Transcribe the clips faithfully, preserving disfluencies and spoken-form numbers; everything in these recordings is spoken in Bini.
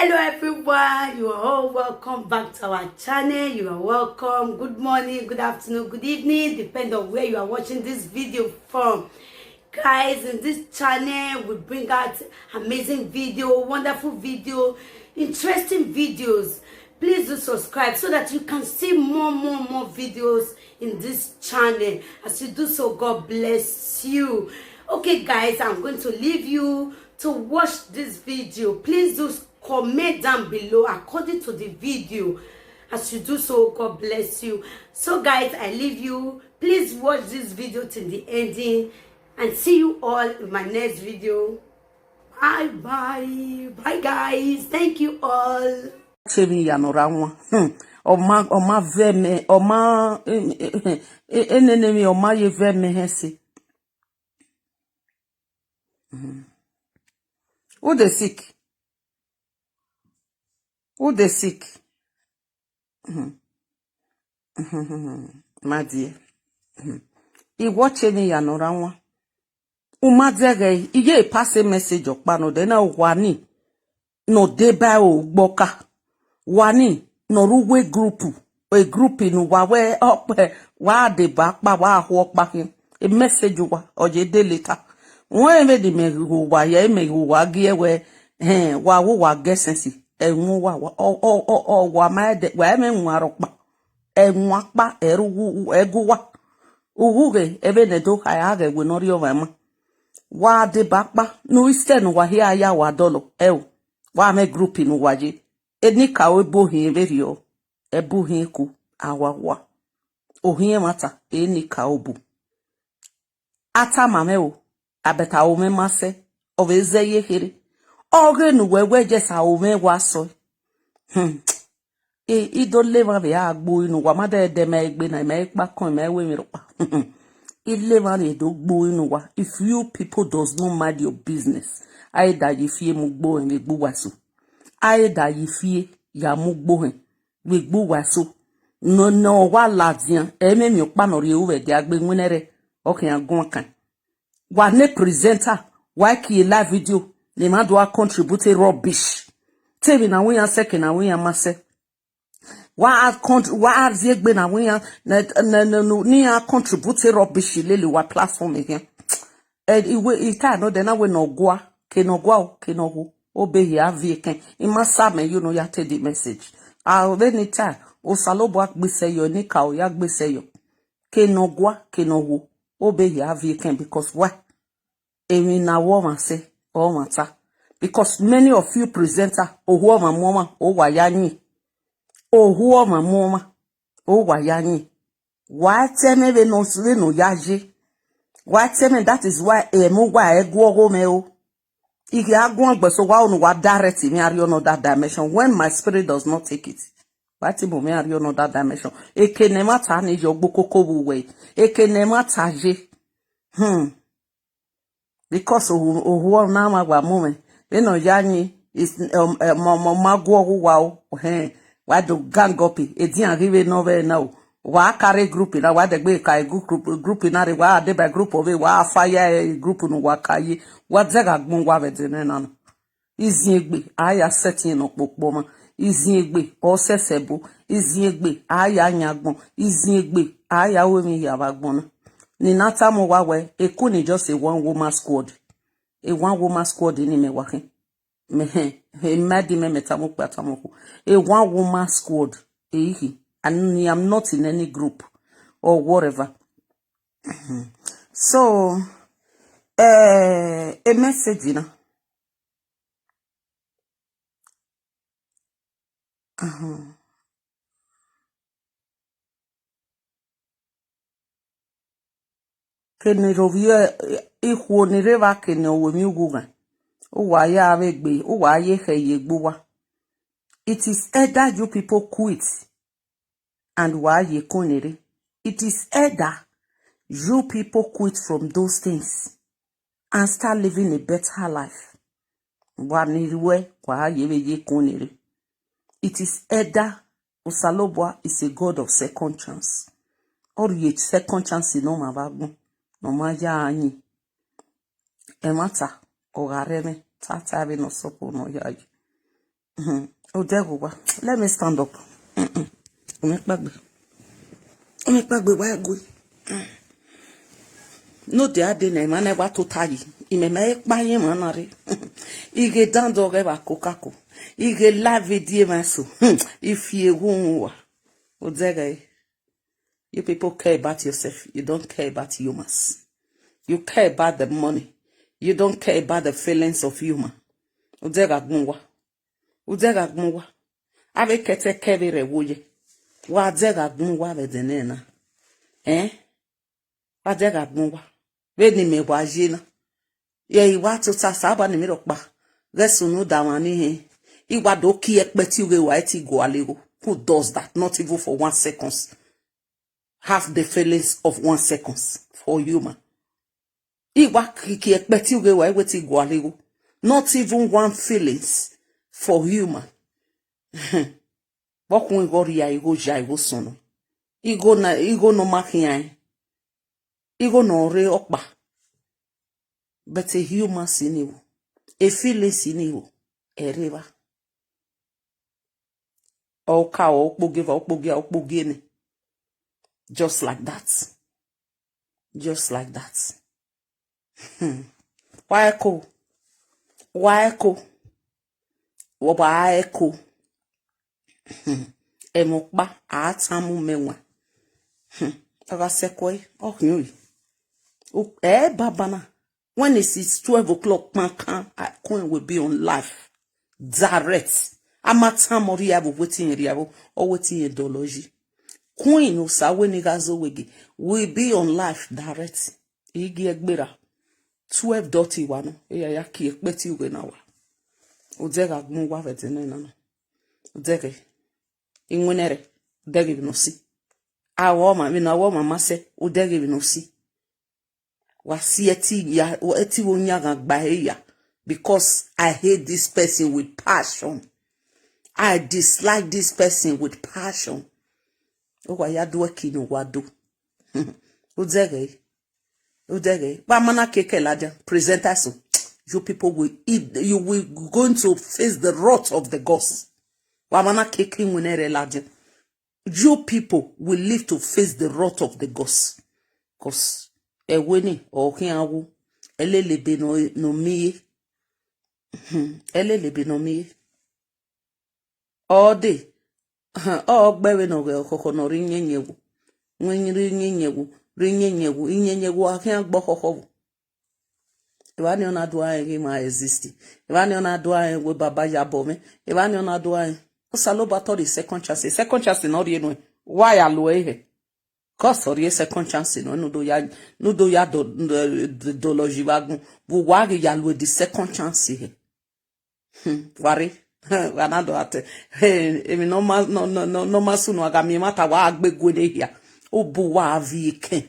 Hello everyone, you are all welcome back to our channel. You are welcome. Good morning, good afternoon, good evening, depend on where you are watching this video from. Guys, in this channel, we bring out amazing video, wonderful video, interesting videos. Please do subscribe so that you can see more, more, more videos in this channel. As you do so, God bless you. Okay, guys, I'm going to leave you to watch this video. Please do comment down below according to the video. As you do so, God bless you. So, guys, I leave you. Please watch this video till the ending, and see you all in my next video. Bye bye. Bye, guys. Thank you all. Chevy ya nọ ra wan. Hmm. Ọ ma, ọ ma vẹ mẹ, ọ ma, eh, eh, eh, eh, enene mi, ọ ma ye vẹ mẹ hẹ se. Hmm. Who dey sick? Who dey sick? Hmm. My dear. Hmm. I watch eni ya nọ ra wan. U ma dẹghẹ, I ye pass message ọkpa nọ, then wa ni nọ deba ẹ o gbe ọka. Wa ni nọ rre uwu egroup, egroup ne uwa wẹ ọkpẹ, wa deba ọkpa, wa khu ọkpa khian. E message uwa, ọ ye de later. Wẹ vbene imẹ ghe uwa ya, imẹ ghe uwa gie wẹ, hẹn, wa wo uwa gẹ sense, ẹwun uwa, wa, ọ, ọ, ọ, ọ, wa ma ẹdẹ, wa ẹmwẹ ẹwun arọkpa. Ẹwun akpa, ẹre uwu, ẹgu uwa. Uwu ghe, ẹvbo ne do kha, a ghẹ wẹ ne ọ rri ọmwa ima. Wa deba ọkpa, ne u sẹ ne uwa hia ya wa dọlọ, ẹ o, wa mwẹ group ne uwa ye. Enikaro ebo hin vberriọ, ẹbu hin ku, a wa wa. Ohiẹn ẹmwata, enikaro obo. A tama mwẹ o, abẹta aro mwẹ ma sẹ, ọ vbe zẹ ye kherhe. Ọ ghe ne uwẹ wẹ just aro mwẹ wa sọ. Hmm. I, I do le emwa vbe a gbe uri ne uwa, ma dẹ dẹ ma egbe na, ma ekpa kọn, ma ẹvbo emwi rhọkpa. I le emwa vbe do gbe uri ne uwa. If you people does not mind your business, a i da ye fi mu gbe ohẹn vbe egbe uwa eso. A i da ye fi ya mu gbe ohẹn vbe egbe uwa eso. Nọ, nọ wa ladian, ẹ i mwẹ emwi ọkpa ne ọ rhie ru vbe ẹdẹ a gbe winna rẹ, ọ khian guan kan. Wa ne presenter, wa kie live video, ne emwa do a contribute rubbish. Te emwi ne a wẹ iran sẹ, ke ne a wẹ iran ma sẹ. Wa a con-, wa a rhie egbe ne a wẹ iran, ne, ne, ne, ne, ne iran contribute rubbish lele wa platform ehia. Ẹ, I wẹ, I ta nọ dẹ na wẹ ne ọ gua, ke ne ọ gua o, ke ne ọ gho, obehia viọ ekẹn. I ma sa mẹ yo ne ọ ya te the message. A vbe ni ta, Osanobua gbe isẹ yọ, enikaro ya gbe isẹ yọ. Ke ne ọ gua, ke ne ọ gho, obehia viọ ekẹn, because why? Emwi ne a ru ọmwa sẹ, ọmwa ta. Because many of you presenter, ohu ọmwa mu ọmwa, ọ wa ya yin. Ohu ọmwa mu ọmwa, ọ wa ya yin. Wa te mwẹ vbene ọ, vbene ọ ya ye. Wa te mwẹ, that is why emu wa ẹ guọghọ mwẹ o. I ghi a guan gbe so wa unu wa direct mwẹ arriọ another dimension when my spirit does not take it. Wa te mu mwẹ arriọ another dimension. Eke ne ẹmwata ni ye ọgbokoko vbe uwẹ. Eke ne ẹmwata ye. Hmm. Because ohu, ohu ọna ma wa mu mwẹ. Vbene ọ ya yin, is, um, um, ma, ma, ma guọghọ uwa o. Hẹn. Wa do gang up. Edian ghi vbe nọ vbe na o. Wa ka rre group na, wa dẹgbe ka group, group na rre, wa deba group ọvbe, wa fire group ne uwa ka ye. Wa zẹ gha gbọn uwa vbe ẹdẹ nẹ na nọ. Iziengbe, a ya sẹtin ne ọ kpokpo ọmwa. Iziengbe, ọ sẹsẹ ẹbo. Iziengbe, a ya yan agbọn. Iziengbe, a ya ru emwi hia vbe agbọn na. Ne I na tama uwa wẹ, Ekuni just a one woman squad. A one woman squad ni mẹ wa khin. Mẹ hẹn, hẹn, mẹ di mẹ, mẹ tama okpia tama okhuo. A one woman squad, e i khin. And I am not in any group or whatever. So, eh, a message na. Ahan. Kene rovbiẹ ikhuo ni rre evba kene ọ ru emwi ughughan, uwa ya vbe gbe, uwa ye khẹ ye egbe uwa. It is either you people quit and wa ye kun ni rre. It is either you people quit from those things and start living a better life. Wa ni ruẹ, wa ye vbe ye kun ni rre. It is either Osanobua is a God of second chance. Ọ rhie second chance ne ọ ma vbe agbọn, ne ọ ma ya yin. Ẹmwata, ọ gha rre ẹmwẹ, tata vbene ọ sọkpọ ne ọ ya ye. Odẹ ghe uwa. Let me stand up. Omẹ kpagbe. Omẹ kpagbe wa gue. No, the other day na, emwa na wa tota yi. Imẹ ma kpa ye emwa na rre. I ghe dandọ ghẹ vbe akokako. I ghe live video emwa eso. I fi egho ru uwa. Odẹ ghe. You people care about yourself. You don't care about humans. You care about the money. You don't care about the feelings of human. Odẹ gha gbọn uwa. Odẹ gha gbọn uwa. Avbe kẹtẹkẹ vbe rre ẹvbo ye. Wa dẹ gha gbọn uwa vbe ẹdẹnẹrẹ na. Ẹn? Wa dẹ gha gbọn uwa. Vbene imẹ wa ye na. Ye I wa tota Osanobua ne emwi rhọkpa ghẹ sunu da mwa ni hẹn. I wa do kie ẹkpẹti ughe wa i ti gualọ igho. Who does that? Not even for one seconds. Have the feelings of one seconds for human. I wa kie ẹkpẹti ughe wa i wẹ i ti gualọ igho. Not even one feelings for human. Vbe ọ khuẹn igho rhia, igho ya, igho sunu. Igho na, igho ne ọ ma khian rẹn. Igho ne ọ rre ọkpa. But a human si ni vbo. A feeling si ni vbo. Ẹre evba. Ọ ka, ọ kpogie eva, ọ kpogie, ọ kpogie nẹ. Just like that. Just like that. Hmm. Wa ẹko. Wa ẹko. Wa ẹko. Hmm. Ẹmwẹ ọkpa, a tama mẹ wan. Hmm. Ọ gha sẹ ẹko ẹre, ọ khian oi. U-, ẹ baba na. When it is twelve o'clock kpankan, I, Queen will be on live. Direct. A ma tama ọ rhia vbo, wẹ te irẹn rhia vbo, ọ wẹ te irẹn dọlọ yi. Queen Osa wẹ ne I gha zẹ owẹ ghe, will be on live direct. I gie gberra. Twelve dọti wa nọ, e ya ya kie ẹkpẹti ughe na wa. Odẹ gha gbọn uwa vbe ẹdẹnẹrẹ na nọ. Odẹ ghe. Iwinna rẹ, odẹ ghe vbene ọ si. Awọ ọmwa, vbene awọ ọmwa ma sẹ, odẹ ghe vbene ọ si. Wa si ẹti ya, ẹti vbe oyanghan gba ẹre ya, because I hate this person with passion. I dislike this person with passion. Ọ wa ya do ẹki ne uwa do. Odẹ ghe, odẹ ghe. Wa ma na keke ladian, presenters o. You people will eat, you will going to face the wrath of the gods. Wa ma na keke iwinna rẹ ladian. You people will live to face the wrath of the gods. 'Cause ẹwe ni, ọ khian wu, ẹ lele ebe ne ọ, ne ọ miẹn ye. Hmm, ẹ lele ebe ne ọ miẹn ye. Ọ dee, ọ gbe vbene ọ ghẹ khọkhọ ne ọ rre iyẹnyẹn wu. Wẹ rre iyẹnyẹn wu, rre iyẹnyẹn wu, iyẹnyẹn wu a khian gbe khọkhọ vbo. Evba ni ọ na do rẹn ghe ima exist. Evba ni ọ na do rẹn wẹ baba ya bọ mwẹ. Evba ni ọ na do rẹn. Osanobua tọrọ second chance. Second chance ne ọ rhie nuẹn, wa ya lo ẹre hẹ. 'Cause ọ rhie second chance nọ, ne u do ya, ne u do ya dọ, dọ, dọlọ yi vbe agbọn. Vbe uwa ghi ya lo the second chance hẹ. Hmm, wa rre. Wa na do ate. Emwi ne ọ ma, ne ọ, ne ọ, ne ọ, ne ọ ma sunu, a gha miẹn ẹmwata, wa gbe gue ne hia. Ubu wa viọ ekẹn.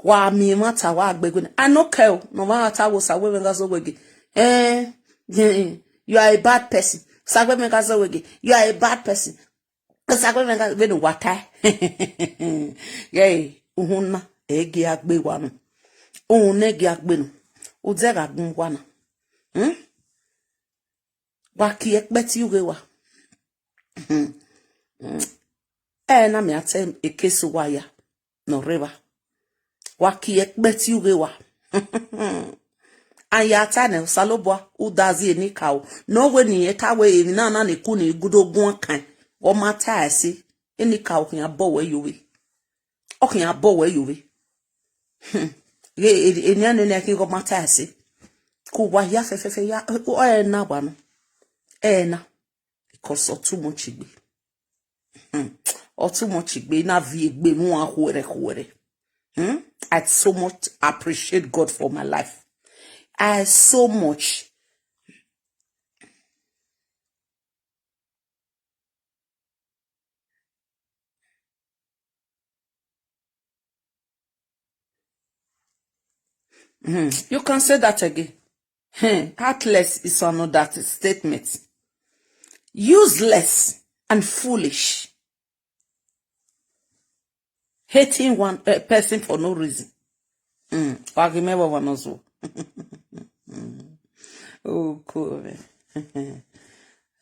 Wa miẹn ẹmwata, wa gbe gue ne. I no care o. Ne ọmwa ta wẹ Osa wẹ mwẹ gha zẹ owẹ ghe. Eh, eh, you are a bad person. Osa wẹ mwẹ gha zẹ owẹ ghe. You are a bad person. Osa wẹ mwẹ gha, vbene uwa tae. Ghẹ, uhunmwu na, ẹ gie a gbe wa nọ. Uhunmwu na gie a gbe nọ. Odẹ gha gbọn uwa na. Hmm? Wa kie ẹkpẹti ughe wa. Ẹ na mẹ a te ekesi uwa ya ne ọ rre evba. Wa kie ẹkpẹti ughe wa. A ya ta nẹ, Osanobua, u da zẹ enikaro. Ne ọ wẹ ne irẹn ta wẹ emwi na na ne ku ne gudo guan kan, ọ ma ta ẹse, enikaro khian bọ wẹ yovbe. Ọ khian bọ wẹ yovbe. Hmm. Ghe, e, enian nene khin ghe ọ ma ta ẹse. Ku wa hia fẹfẹfẹ ya, ẹ na wa nọ. Ẹ na. Because ọ too much egbe. Hmm. Ọ too much egbe, na viọ egbe mu a khuẹrhẹ khuẹrhẹ. Hmm? I so much appreciate God for my life. I so much. Hmm. You can say that again. Hmm. Heartless is another statement. Useless and foolish. Hating one, uh, person for no reason. Mm. Wa ghi mẹ vbe ọmwa nọ zọ. Oh, cool, man.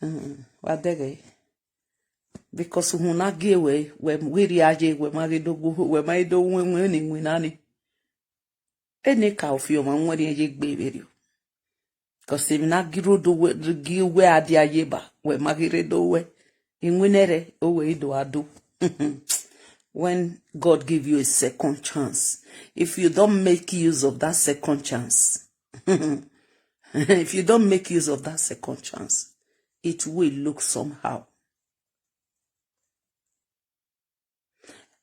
Mm, wa dẹghẹ. Because uhunmwu na gie wẹ, wẹ ghi rhie ye, wẹ ma ghi do gu, wẹ ma ghi do winwin ni winna ni. Eni ka ofi ọmwa wẹn rhie ye egbe vberriọ. Because emwi na ghi rre do wẹ, ghi wẹ a dia ye ba, wẹ ma ghi rre do wẹ. Iwinna rẹ, o wẹ i do a do. When God give you a second chance, if you don't make use of that second chance, if you don't make use of that second chance, it will look somehow.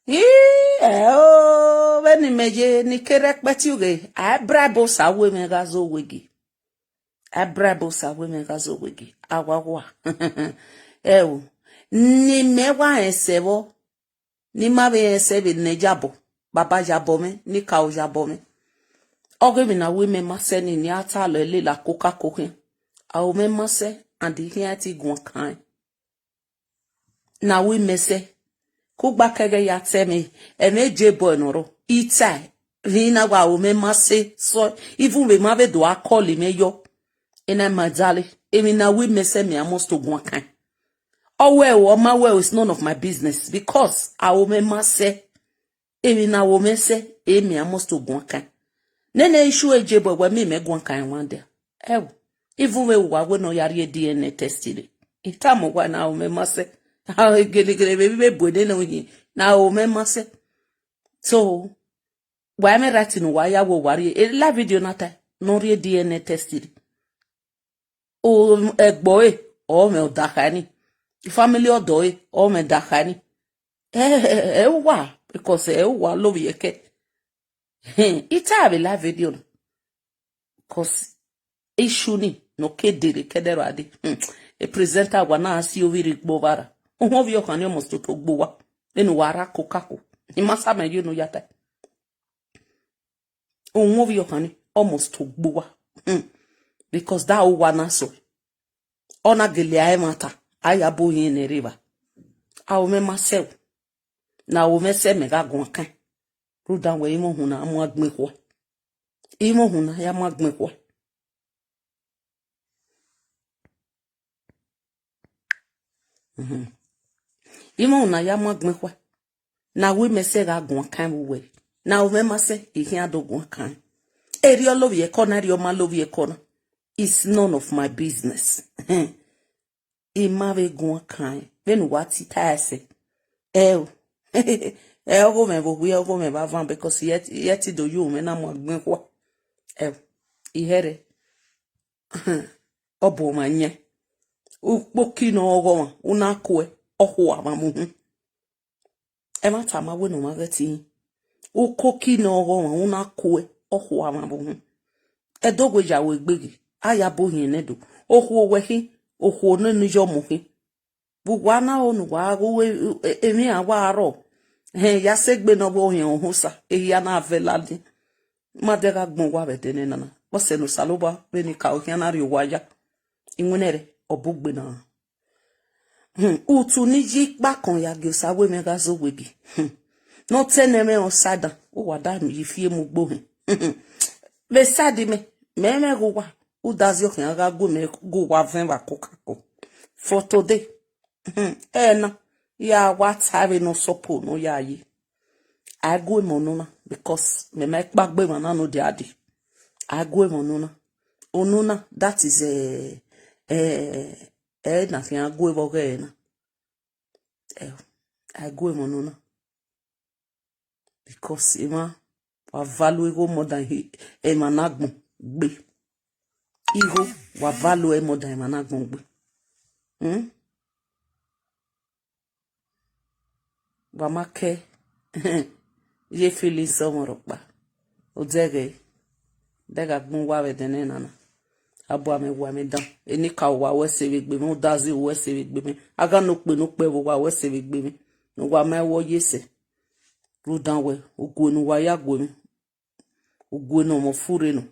Ii, ẹ o, vbene imẹ ye ne I ke rre ẹkpẹti ughe, a i bribe Osa wẹ mẹ gha zẹ owegi. A i bribe Osa wẹ mẹ gha zẹ owegi. A wa wa. Ẹ o, ne imẹ wa rẹn sẹ vbọ, ne ima vbe rẹn sẹ vbe ne yabọ, baba yabọ mwẹ, ne I ka ru yabọ mwẹ. Ọghe emwi ne a wẹ mẹ ma sẹ ni, ne a ta lọ lela kokako khian. A ru mwẹ ma sẹ, and I khian te guan kan rẹn. Ne a ru mẹ sẹ, kugba kẹghẹ ya ta ẹmwẹ, ẹmwẹ J-Boy ne ọ rrọọ, I tae, vbe I na wa ru mwẹ ma sẹ, sọ, even vbe ma vbe do a call mwẹ yọ. Ena ma dale, emwi ne a ru mẹ sẹ, mẹ a must to guan kan. Ọ wẹ o, ọ ma wẹ o, it's none of my business, because a ru mwẹ ma sẹ. Emwi ne a ru mwẹ sẹ, e mẹ a must to guan kan. Nene issue J-Boy wẹ mẹ, mẹ guan kan one day. Ẹ o, even vbe uwa wẹ ne ọ ya rhie D N A test rre. I tama uwa ne a ru mwẹ ma sẹ. A gelegele vbe vbe bu nene uhin, ne a ru mwẹ ma sẹ. So, wa mwẹ right ne uwa ya wẹ uwa rhie. E live video na ta, ne ọ rhie D N A test rre. O, ẹgbẹe ọre, ọ mwẹ ọdakha ni. Family ọdọ ẹre, ọ mwẹ ọdakha ni. Ẹ, ẹ, ẹ uwa, because ẹ uwa lovbiẹ kẹ. Hmm, I ta vbe live video na. Because issue ni, ne ọ ke dere kẹdẹ ra dee. Hmm, e presenter wa na si ovbi rre igbo vbe ara. Uhunmwu ovbi ọkhan ni almost toto gbe uwa. Vbene uwa ra kokako. I ma sa mẹ ye ne u ya ta. Uhunmwu ovbi ọkhan ni almost to gbe uwa. Hmm. Because da uwa na sẹ. Ọ na gele a ẹmwata, a ya bu ohiẹn nẹ rre evba. A ru mwẹ ma sẹ o. Ne a ru mwẹ sẹ mẹ gha guan kan. Rhunmwuda wẹ imẹ uhunmwu na mu agbọn ekhua. Imẹ uhunmwu na ya mu agbọn ekhua. Mhm. Imẹ uhunmwu na ya mu agbọn ekhua. Ne a ru mwẹ sẹ gha guan kan vbe uwẹ. Ne a ru mwẹ ma sẹ, I khian do guan kan. Erriọ lovbiẹ ẹko na, erriọ ma lovbiẹ ẹko na. It's none of my business. I ma vbe guan kan, vbene uwa ti ta ẹse. Ẹ o. Ẹ ọghe mwẹ vbe owie, ọghe mwẹ vbe avan, because I yẹ, I yẹ ti do ye mwẹ na mu agbọn ekhua. Ẹ o. I hẹrhẹ. Ọ bu ọmwa yẹn. Ukpoki ne ọghọmwa, u na kue, ọ khua mwẹ mu uhunmwu. Ẹmwata ma wẹ ne ọmwa ghẹ te hin. Ukoki ne ọghọmwa, u na kue, ọ khua mwẹ mu uhunmwu. Ẹdẹ wẹ ya ru egbe ghe, a ya bu ohiẹn nẹ do. Okhuo wẹ khin, okhuo ne ne yọ mu khin. Vbe uwa na ho ne uwa ghe uwu emwi iran wa rrọọ, hẹn ya sẹ egbe ne ọ vbe ohiẹn Osa, ehia na vẹ ladian. Ma dẹ gha gbọn uwa vbe ẹdẹ nena na. Vbọsẹ ne Osanobua vbene I ka khian na rhie uwa ya, iwinna rẹ ọ bu gbe na. Hmm, utu ne I yi ikpakọn ya gie Osa wẹ mwẹ gha zẹ owegi. Hmm. Ne ọ tẹ ne ẹmwẹ ọsa dan, uwa da ye fiemu ugbo hin. Hmm. Vbe side mẹ, mẹ mwẹ ghe uwa, u da zẹ khian gha gu mẹ gu uwa vẹn vbe akokako. For today, hmm, ẹna, ya wa ta vbe ne ọ sọpo ne ọ ya ye. A i gu emọ unu na, because mẹ ma kpagbe emwa na ne ọ dia dee. A i gu emọ unu na. Unu na, that is, eh, eh, ẹ na khian gu vbe ọghe ẹre na. Ẹ, a i gu emọ unu na. Because emwa, wa value igho more than emwa ne agbọn gbe. Igho, wa value ẹre more than emwa ne agbọn gbe. Hmm? Wa ma kẹ ye feelings ọmwa rhọkpa. Odẹghẹ, de gha gbọn uwa vbe ẹdẹ nena na. A bu amẹ wa mwẹ dan. Eni ka uwa wẹ sẹ vbe egbe mwẹ, u da zẹ uwẹ sẹ vbe egbe mwẹ. A gha ne okpe ne okpẹ vbe uwa wẹ sẹ vbe egbe mwẹ. Ne uwa ma wẹ ọ ye sẹ. Rhunmwuda wẹ, ugue ne uwa ya gue mwẹ. Ugue ne ọmọ furre nọ.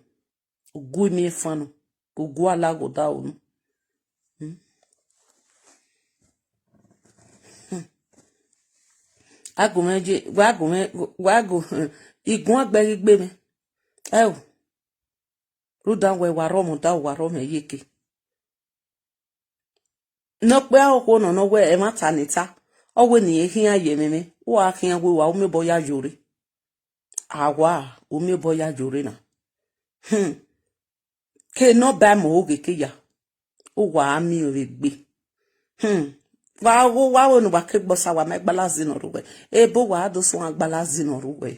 Ugu imiẹnfan nọ, ugu alaghodaro nọ. Hmm. Hmm. A gu mwẹ ye, wa gu mwẹ, wa gu, iguan gbe ghi gbe mwẹ. Ẹ o, rhunmwuda wẹ wa rhọmwẹ ọdaro, wa rhọmwẹ iyeke. Ne ọ kpẹ okhuo nọ ne ọ wẹ ẹmwata ne I ta, ọ wẹ ne I khian ye ẹmwẹ mwẹ, u gha khian wẹ wa, u miẹn obọ ya yore. A wa, u miẹn obọ ya yore na. Hmm. Ke ne ọ ba ẹmwẹ oghe ke ya, u wa miẹn vbe egbe. Hmm. Wa gho, wa wo ne uwa ke gbe Osa, wa ma gbala zinọ rre uwẹ. Ebo wa do suẹn gbala zinọ rre uwẹ.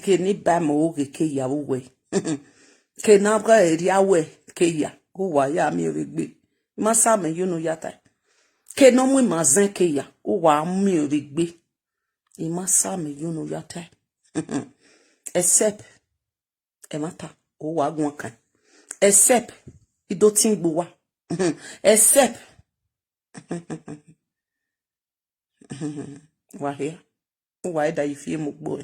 Ke ne I ba ẹmwẹ oghe ke ya vbe uwẹ. Ke ne a gha erria wẹ ke ya, u wa ya miẹn vbe egbe. I ma sa mẹ ye unu ya tae. Ke ne ọ mu ima zẹn ke ya, u wa miẹn vbe egbe. I ma sa mẹ ye unu ya tae. Except ẹmwata, u wa guan kan. Except I do tin gbe uwa. Except wa hia, u wa da yi fi emu gbo.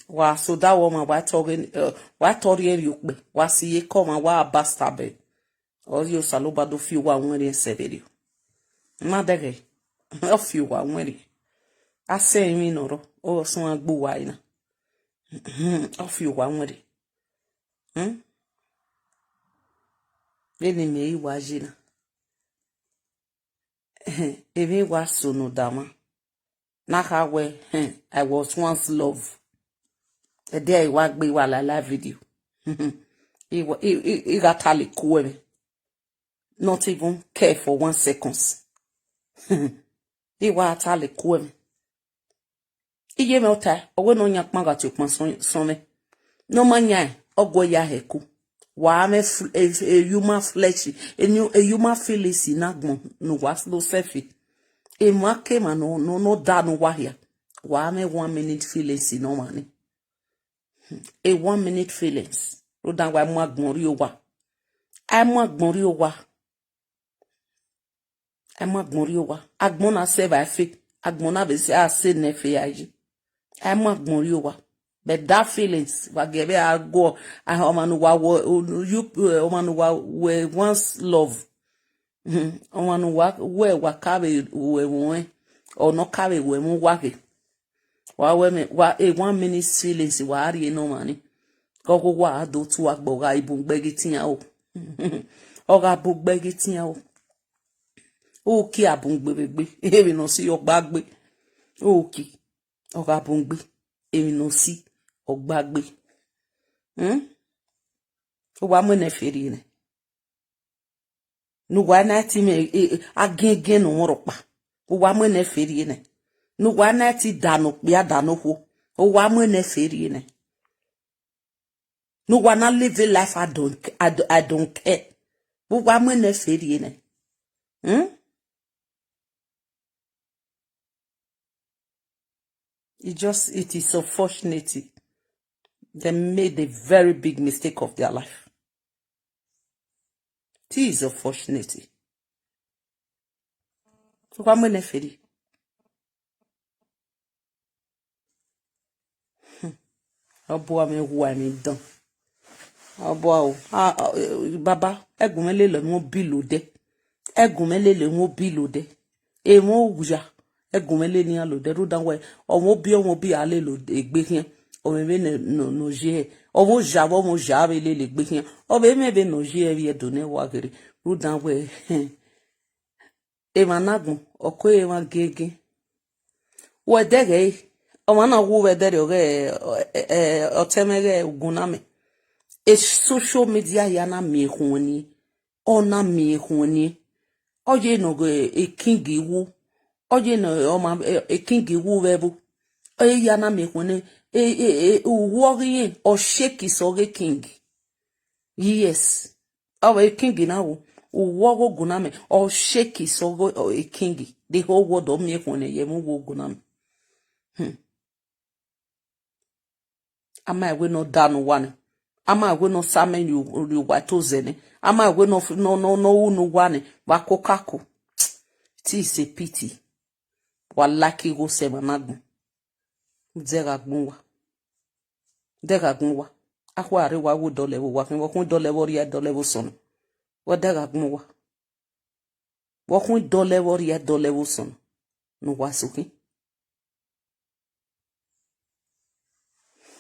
Wa so da wọ ma, wa tọ ghe, eh, wa tọ rhie rhie okpẹ, wa si ye kọ ma, wa basta bẹ. Ọ rhie Osanobua do fi uwa wẹnrẹn sẹ vberriọ. Ma dẹghẹ, ọ fi uwa wẹnrẹn. A sẹ emwi nọ rọ, ọ suẹn gbe uwa na. Ọ fi uwa wẹnrẹn. Hmm? Vbene imẹ i wa ye na. Emwi wa so ne odamwa. Na kha wẹ, hmm, I was once love. Ẹdẹ I wa gbe wa la live video. I wa, I, I, I gha ta le ku ẹmwẹ. Not even care for one seconds. I wa ta le ku ẹmwẹ. Iye mwẹ ọta, ọ wẹ ne ọ yan kpan gha tie okpan sọn, sọn mwẹ. Ne ọ ma yan, ọ guẹ ya hẹ ku. Wa mwẹ fl-, a, a human flesh, a new, a human feelings ne agbọn ne uwa do self. Emwa ke emwa nọ, nọ, nọ da ne uwa hia. Wa mwẹ one minute feelings ne ọmwa ni. A one minute feelings. Rhunmwuda wa mu agbọn rrie owa. A mu agbọn rrie owa. A mu agbọn rrie owa. Agbọn na sẹ evba ẹfe. Agbọn na vbe sẹ, a sẹ ne ẹfe a yi. A mu agbọn rrie owa. But that feelings, wa gie vbe a guọ, a, ọmwa ne uwa wẹ, you, ọmwa ne uwa wẹ once love. Hmm, ọmwa ne uwa wẹ wa ka vbe ru ẹmwẹ ọnrẹn, ọ ne ọ ka vbe ru ẹmwẹ uwa khe. Wa wẹ mẹ, wa, a one minute feelings wa rrie ne ọmwa ni. Ọghe uwa a do tu agbọn, ọ gha bun gbe ghi tian o. Ọ gha bun gbe ghi tian o. Oki a bun gbe vbe egbe, emwi ne ọ si ọ gba gbe. Oki, ọ gha bun gbe, emwi ne ọ si ọ gba gbe. Hmm? Uwa mu ẹnẹ fe rrie nẹ. Ne uwa na ti mwẹ, e, e, agiẹngiẹn ne ọ mwẹ rhọkpa. Uwa mu ẹnẹ fe rrie nẹ. Ne uwa na ti da ne okpia da ne okhuo. Uwa mu ẹnẹ fe rrie nẹ. Ne uwa na live a life I don't, I, don't- I don't care. Uwa mu ẹnẹ fe rrie nẹ. Hmm? It just, it is unfortunate. They made a very big mistake of their life. It is unfortunate. Wa mu ẹnẹ fe rrie. Hmm. Ọ bu amẹ wa emwi dan. Ọ bu a o. A, a, e, baba, ẹgun mwẹ lele emwi obi lodẹ. Ẹgun mwẹ lele emwi obi lodẹ. Emwi oya, ẹgun mwẹ lele iran lodẹ. Rhunmwuda wẹ, ọmwa obi, ọmwa obi a lele egbe khian. Ọ vbe vbene nọ, nọ ye hẹ. Ọ vbe oya vbe, ọmwa oya vbe lele egbe khian. Ọ vbe mwẹ vbene ọ ye hẹ vbe Ẹdo ne wa ghere. Rhunmwuda wẹ, emwa ne agbọn, ọ ku emwa giẹngiẹn. Wẹ dẹghe, ọmwa na wu vbe ẹdẹrriọ ghe, ẹ, ẹ, ọtẹn mwẹ ghe ugun na mẹ. E social media hia na miẹn ekhunmwu ni, ọ na miẹn ekhunmwu ni. Ọ ye ne ọ ghe e king wu, ọ ye ne ọ ma, e, e king wu vbe ẹvbo. Ọ ye hia na miẹn ekhunmwu ni, e, e, e, uwu ọghe irẹn, ọ shake sẹ ọghe king. Yes. Ọ vbe king na wo, uwu ọghe ogun na mẹ, ọ shake sẹ ọghe, ọ, e king, the whole world ọ miẹn ekhunmwu ni ye ẹmwẹ uwu ogun na mẹ. Hmm. A ma wẹ ne ọ da ne uwa nẹ. A ma wẹ ne ọ sa amẹ rrie uwa to zẹ nẹ. A ma wẹ ne ọ f-, ne ọ, ne ọ, ne ọ ru ne uwa nẹ, vbe akokako. It is a pity. Wa like igho sẹ emwa na agbọn. Dẹ gha gbọn uwa. Dẹ gha gbọn uwa. Akhua rre wa wo dọlẹ vbe owa khin, vbe ọ khin dọlẹ vbe ọ rhia dọlẹ vbe osọnnọ. Wẹ dẹ gha gbọn uwa. Vbe ọ khin dọlẹ vbe ọ rhia dọlẹ vbe osọnnọ. Ne uwa so khin.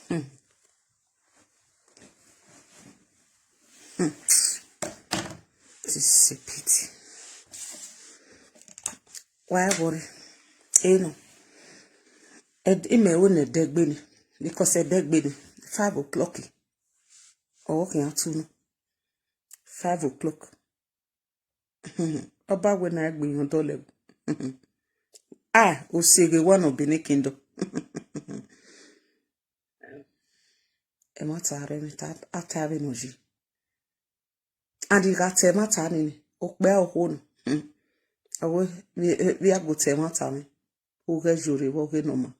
Hmm. Hmm. This is a pity. Why worry? You know, ed-, imẹ wẹ ne ẹdẹgbe ni, because ẹdẹgbe ni, five o'clock. Ọ khian tu nọ. Five o'clock. Ọba wẹ na gbe iran dọlẹ. Ah, oseghe wa nọ Benin Kingdom. Ẹmwata rẹ mwẹ ta, a ta vbe nọ yi. And I gha ta ẹmwata nini, okpia okhuo nọ. Hmm. Ọ wẹ, vbe, vbe a gu ta ẹmwata mwẹ. U ghẹ yore vbe ọghe ne ọ ma.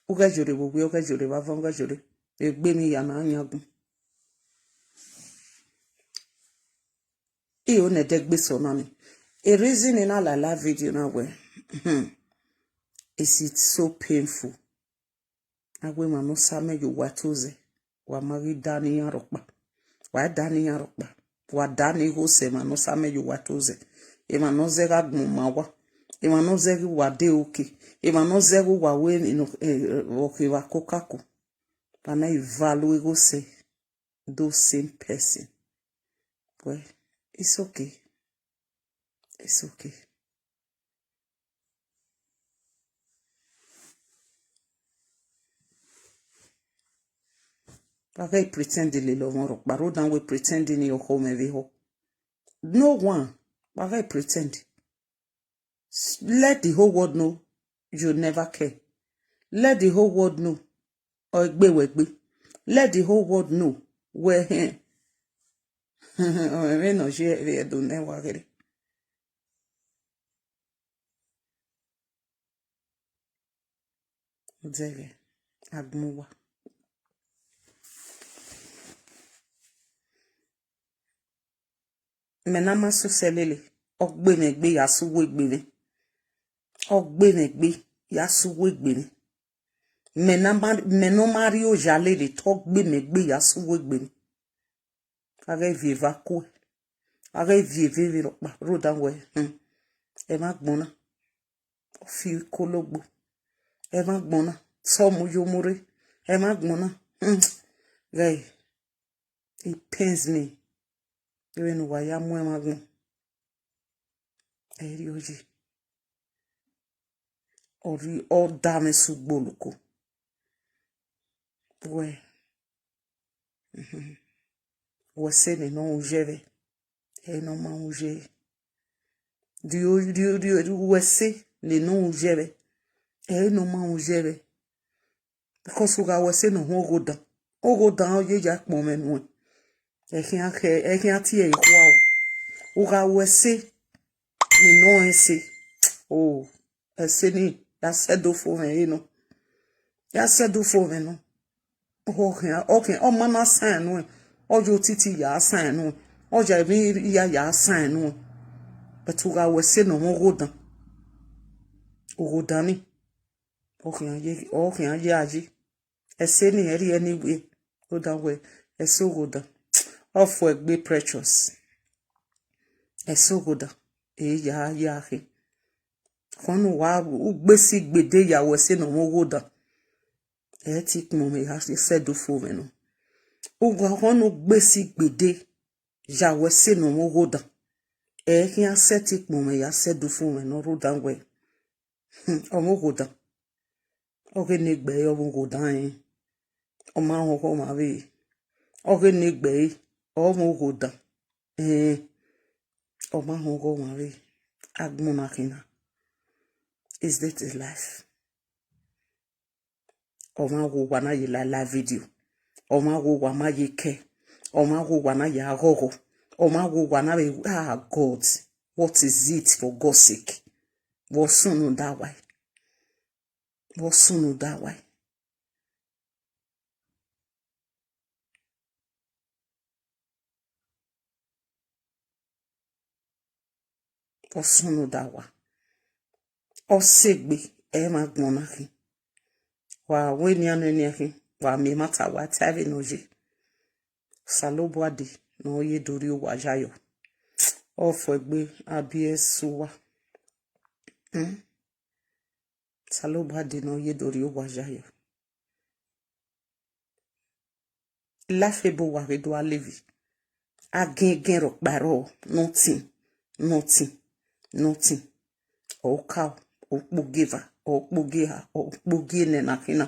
U ghẹ yore vbe ovbi, u ghẹ yore vbe avọn, u ghẹ yore vbe egbe emwi hia ne a yan agbọn. I ho ne ẹdẹgbe sẹ ọna ni. A reason ne I na la la video na wẹ, hmm, is it so painful? A wẹ emwa ne ọ sa mẹ ye uwa to zẹ, wa ma ghi da ne iran rhọkpa. Wa da ne iran rhọkpa. Wa da ne igho sẹ emwa ne ọ sa mẹ ye uwa to zẹ. Emwa ne ọ zẹ gha gbọn ma uwa. Emwa ne ọ zẹ ghi uwa de oke. Emwa ne ọ zẹ ghi uwa wẹ emwi nọ, eh, vbe ọ khe vbe akokako. Wa na i value igho sẹ those same person. Well, it's okay. It's okay. Wa ghẹ pretend lele ọmwa rhọkpa, rhodan wẹ pretend ni ọkhọ mwẹ vbe ehọ. No one, wa ghẹ pretend. S-, let the whole world know you never care. Let the whole world know ọ gbe wẹ gbe. Let the whole world know wẹ hẹn. Ọ mwẹ vbene ọ ye vbe Ẹdo nẹ wa ghere. Zẹghẹ, agbọn uwa. Mẹ na ma sosẹ lele, ọ gbe mwẹ gbe ya sẹ uwu egbe mwẹ. Ọ gbe mwẹ gbe ya sẹ uwu egbe mwẹ. Mẹ na ma, mẹ ne ọ ma rrie oya lele, te ọ gbe mwẹ gbe ya sẹ uwu egbe mwẹ. A ghẹ viọ eva kuẹ, a ghẹ viọ eva vberriọ ọkpa, rhodan wẹ, hmm, ẹmwẹ agbọn na, ọ fi ikologbo, ẹmwẹ agbọn na, sẹ ọmọ yo mu rre, ẹmwẹ agbọn na, hmm, ghẹ, it pains me. Vbene uwa ya mu ẹmwẹ agbọn, ẹ i rrie oyi. Ọ rhie, ọ da mwẹ sẹ ugboloko. Wẹ, mhm, wẹ ẹse ne nọ ru yẹ vbe, ẹ i nọ ma ru yẹ. Rio, rio, rio, rio, wẹ ẹse ne nọ ru yẹ vbe, ẹ i nọ ma ru yẹ vbe. Because u gha wẹ ẹse ne ọ họn oghodan, oghodan ọ ye ya kpọnmwẹ nuẹn. Ẹ khian khẹ, ẹ khian tie ẹre khua o. U gha wẹ ẹse ne nọ rẹn ẹse. O, ẹse ni, ya sẹ do fo mwẹ ẹre nọ. Ya sẹ do fo mwẹ nọ. Ọ khian, ọ khian, ọ ma na san nuẹn. Ọ ya otiti ya san nuẹn. Ọ ya emwi ya ya san nuẹn. But u gha wẹ ẹse ne ọ họn oghodan. Oghodan ni. Ọ khian ye, ọ khian ye a ye. Ẹse ni ẹ rhie ni wẹ, rhodan wẹ, ẹse oghodan. Ọ fo egbe Precious. Ẹse oghodan, e ya ya khin. Khọn ne uwa ugbe si gbede ya wẹ ẹse ne ọ họn oghodan. Ẹ i te kpọnmwẹ ya sẹ do fo mwẹ nọ. Uwa khọn ne ugbe si gbede ya wẹ ẹse ne ọ họn oghodan. Ẹ i khian sẹ te kpọnmwẹ ya sẹ do fo mwẹ nọ rhodan wẹ. Hmm, ọ họn oghodan. Ọ ghe ne egbe ẹre ọ họn oghodan ẹn. Ọ ma họn ọghọ ọmwa vbe. Ọ ghe ne egbe ẹre ọ họn oghodan. Ẹn, ọ ma họn ọghọ ọmwa vbe. Agbọn na khin na. Is that a life? Ọ ma ghe uwa na ye la la video. Ọ ma ghe uwa ma ye kẹ. Ọ ma ghe uwa na ya ghọghọ. Ọ ma ghe uwa na vbe, ah, God, what is it for God's sake? Vbe ọ sunu da wa? Vbe ọ sunu da wa? Ọ sunu da wa. Ọ sẹ egbe, ẹmwẹ agbọn na khin. Wa wẹ nian nọ nian khin, wa miẹn ẹmwata, wa ta vbene ọ ye. Osanobua dee ne ọ ye do rhie uwa yayọ. Ọ fo egbe, a biẹ sẹ uwa. Hmm? Osanobua dee ne ọ ye do rhie uwa yayọ. Life ebo wa ghe do a levy. Agẹngẹn rhọkpa rrọọ, nothing, nothing, nothing. Ọ ka, ọ kpogieva, ọ kpogieva, ọ kpogie nẹ na khin na.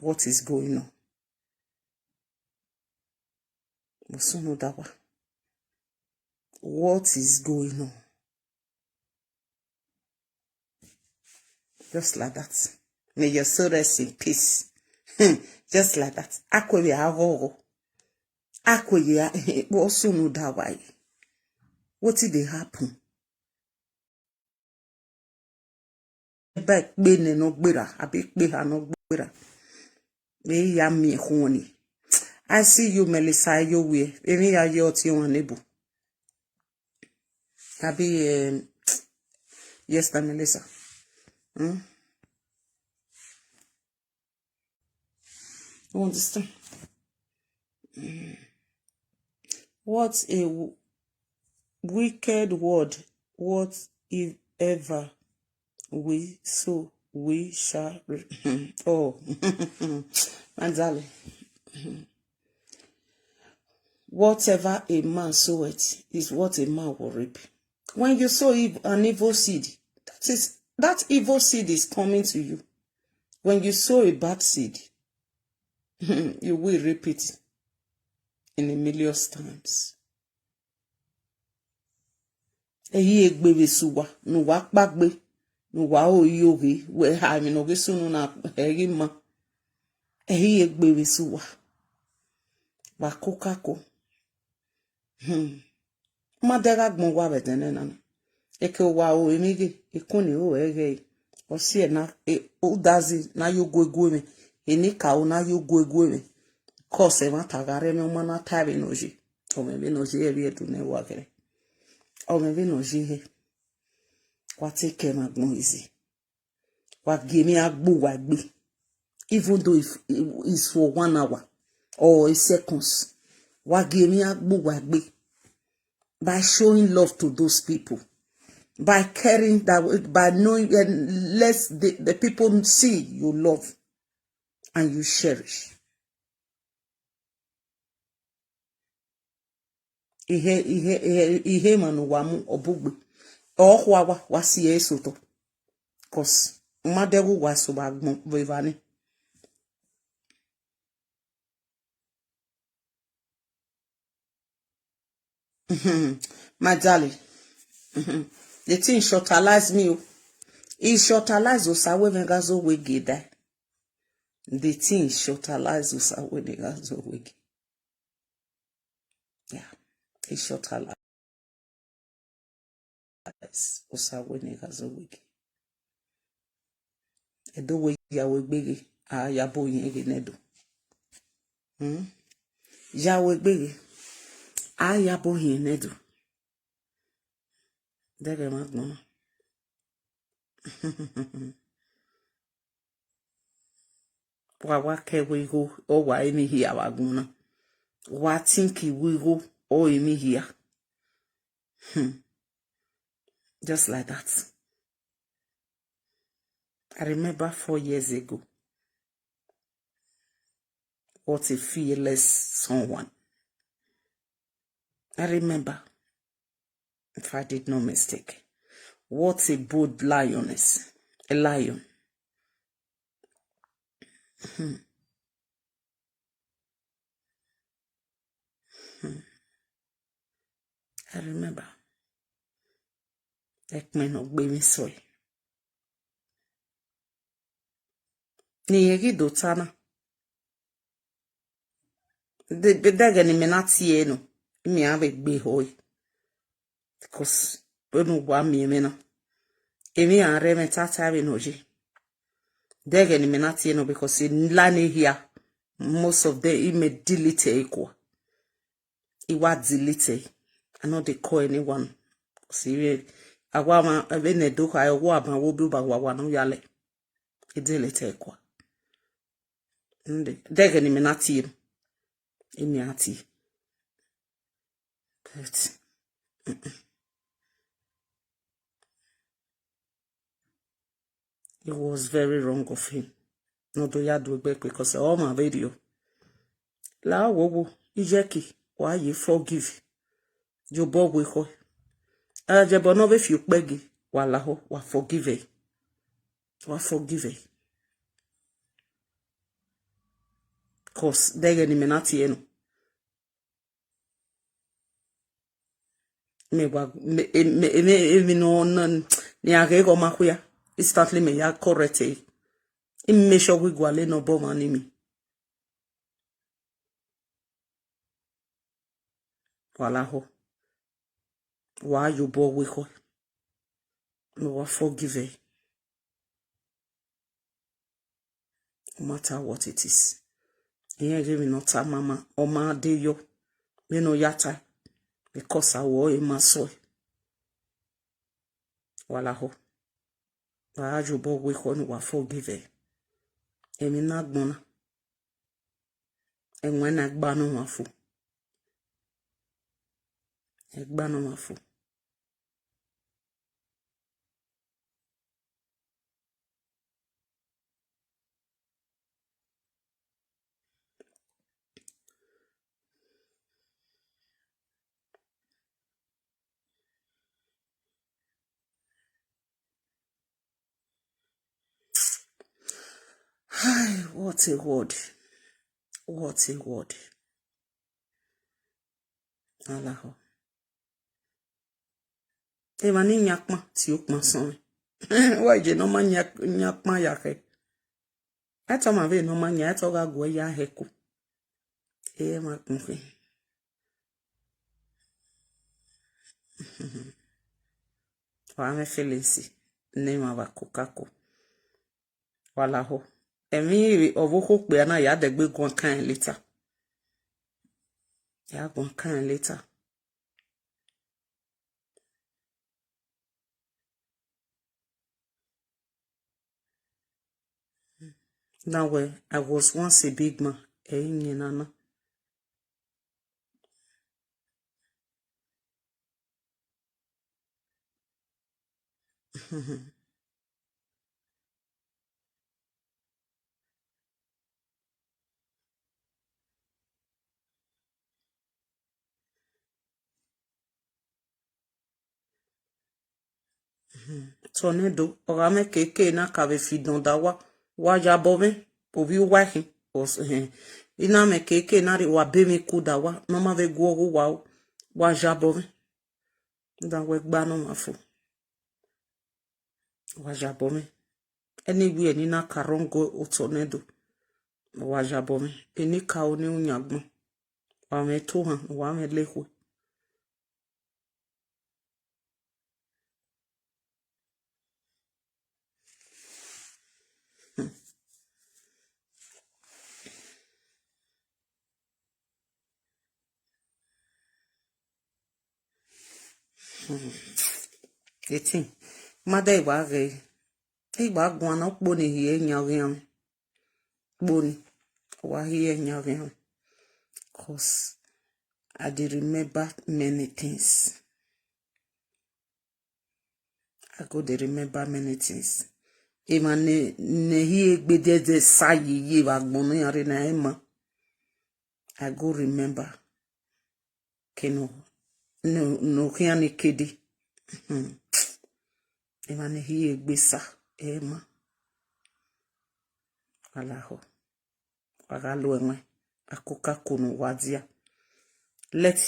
What is going on? Vbọ sunu da wa? What is going on? Just like that. May your soul rest in peace. Just like that. Akue vbe aghọghọ. Akue ye a-, vbọ sunu da wa yi? Wetin dey happen? Eba ekpe nẹ ne ọ gberra, abi ekpe eha ne ọ gberra. Vbe ya miẹn khuọn ni. I see you, Melissa Ayowie. Emwi ya ye ọtẹn ọmwa nebo. Abi, um, yes, na Melissa. Hmm? You understand? Mm. What a w-, wicked word. What if ever we so we shall re-, oh, my darling. Whatever a man soweth is what a man will reap. When you sow ev-, an evil seed, that is, that evil seed is coming to you. When you sow a bad seed, you will reap it in a million times. Ẹ i re egbe vbe sẹ uwa, ne uwa kpaegbe, ne uwa ro yi oghe, wẹ ha emwi ne ọ ghi sunu na, ẹ i ghi ma. Ẹ i re egbe vbe sẹ uwa. Wa koko ako. Hmm. Ma dẹ gha gbọn uwa vbe ẹdẹnẹrẹ nana. Eke uwa ro emwi ghe, ekun ni ro ẹghẹ ẹre. Ọ si ẹre na, e, udazi na yo guegue mwẹ, enikaro na yo guegue mwẹ. Cos ẹmwata gha rre mwẹ, ọ ma na ta vbene ọ ye. Ọ mwẹ vbene ọ ye, ẹvbi ẹdun ne wa gẹrẹ. Ọ mwẹ vbene ọ ye hẹ. Wa te kẹ emwa agbọn eze. Wa gie emwi a gbe uwa egbe. Even though if it's for one hour or a seconds, wa gie emwi a gbe uwa egbe. By showing love to those people, by caring that, by knowing, eh, let the, the people see you love and you cherish. Ihe, ihe, ihe, ihe emwa ne uwa mu ọ bugbe. Ọ khua wa, wa si ẹre sotọ. Cos u ma dẹghe uwa eso vbe agbọn vbe evba ni. My darling, the thing shortalize me o. It shortalize Osa wẹ mwẹ gha zẹ owa gie dae. The thing shortalize Osa wẹ mwẹ gha zẹ owa gie. Yeah, it shortalize Osa wẹ mwẹ gha zẹ owa gie. Ẹdo wẹ ya wẹ egbe ghe, a ya bo hin ghe ne ẹdo. Hmm? Ya wẹ egbe ghe, a ya bo hin ne ẹdo. Dẹghẹ ma gbọn. Wa, wa kẹ wẹ igho, ọ wa emwi hia vbe agbọn na. Wa think wẹ igho, ọ emwi hia. Hmm. Just like that. I remember four years ago. What a fearless someone. I remember, if I did no mistake, what a bold lioness, a lion. Hmm. Hmm. I remember. Ẹkpẹn ne ọ gbe emwi sẹ ọe. Ne irẹn ghi do ta na. De, de, dẹghẹ ne imẹ na tie nọ, imẹ a vbe gbe ehọ ẹre. Because vbene uwa miẹn mwẹ na, emwi iran rre mwẹ tata vbene ọ ye. Dẹghẹ ne imẹ na tie nọ, because e line hia, most of them, imẹ delete ẹre kua. I wa delete ẹre. I no dey call anyone. Serious. Awa ma, vbene do kha, ọgua ban wo bi ba wa wa no yale. I delete ẹre kua. Nde, dẹghẹ ne imẹ na tie nọ, imẹ a tie. But, mm-mm. It was very wrong of him. Ne ọ do ya do egbe, because all my video, La wo wo, iyẹki, wa ye forgive. Ye obọ we ekhọe. A jẹbọ ne ọ vbe fi ukpẹ ghe, wa lahọ, wa forgive ẹre. Wa forgive ẹre. Cause dẹghẹ ne imẹ na tie nọ. Mẹ wa, mẹ, mẹ, mẹ, emwi nọ na, ne a ghẹ ghe ọ ma khuia, instantly mẹ ya correct ẹre. I make sure wẹ I gualọ ne ọ bọ ọmwa ne imẹ. Wa lahọ. Wa ye obọ we ekhọe. Ne wa forgive ẹre. No matter what it is. Irẹn ghe emwi ne ọ ta mama, ọ ma de yọ. Vbene ọ ya ta, because awẹ ọre ma sọe. Wa lahọ. Wa gha ye obọ we ekhọe ne wa forgive ẹre. Emwi ne agbọn na, ẹwaẹn na gba ne ọmwa fo. Ẹ gba ne ọmwa fo. Hi, what a word. What a word. Alahọ. Emwa ni yan akpan, tie ukpan sọnmwẹ. Wa je ne ọ ma yan, yan akpan ya khẹ. Ẹtọ ma vbe ne ọ ma yan, ẹtọ gha guẹ ya hẹku. Ẹ ma kpọnke. Wa mwẹ feelings ne emwa vbe akokako. Wa lahọ. Emwi ọvbokhan okpia na ya dẹgbe guan kan later. Ya guan kan later. Now, well, I was once a big man. Ẹi yin nana. Tornado, ọ gha mwẹ keke na ka vbe fi dọn da wa, wa yabọ mwẹ, ovbi uwa khin, ọ s-, ehẹn. I na mwẹ keke na rre, wa be mwẹ ku da wa, ne ọ ma vbe gu ọghe uwa ro, wa yabọ mwẹ. Da wẹ gba ne ọmwa fo. Wa yabọ mwẹ. Anywhere ne I na ka rhọngọ otọ nẹ do, wa yabọ mwẹ. Eni ka ro ne u yan agbọn. Wa mwẹ to han, wa mwẹ le ekhue. Eti, ma da wa ghe, I wa guan ne ukpo ni hiẹ yan ọghe mwẹ. Ukpo ni, wa hiẹ yan ọghe mwẹ. 'Cause I dey remember many things. I go dey remember many things. Emwa ne, ne hi egbe dẹdẹ sa yeye vbe agbọn ne iran rre na, ẹ ma. I go remember. Kene, no, no khian ni kede. Hmm. Emwa ne hi egbe sa, ẹ ma. Alahọ. Wa gha lo ẹmwẹ, akokako ne uwa dia. Let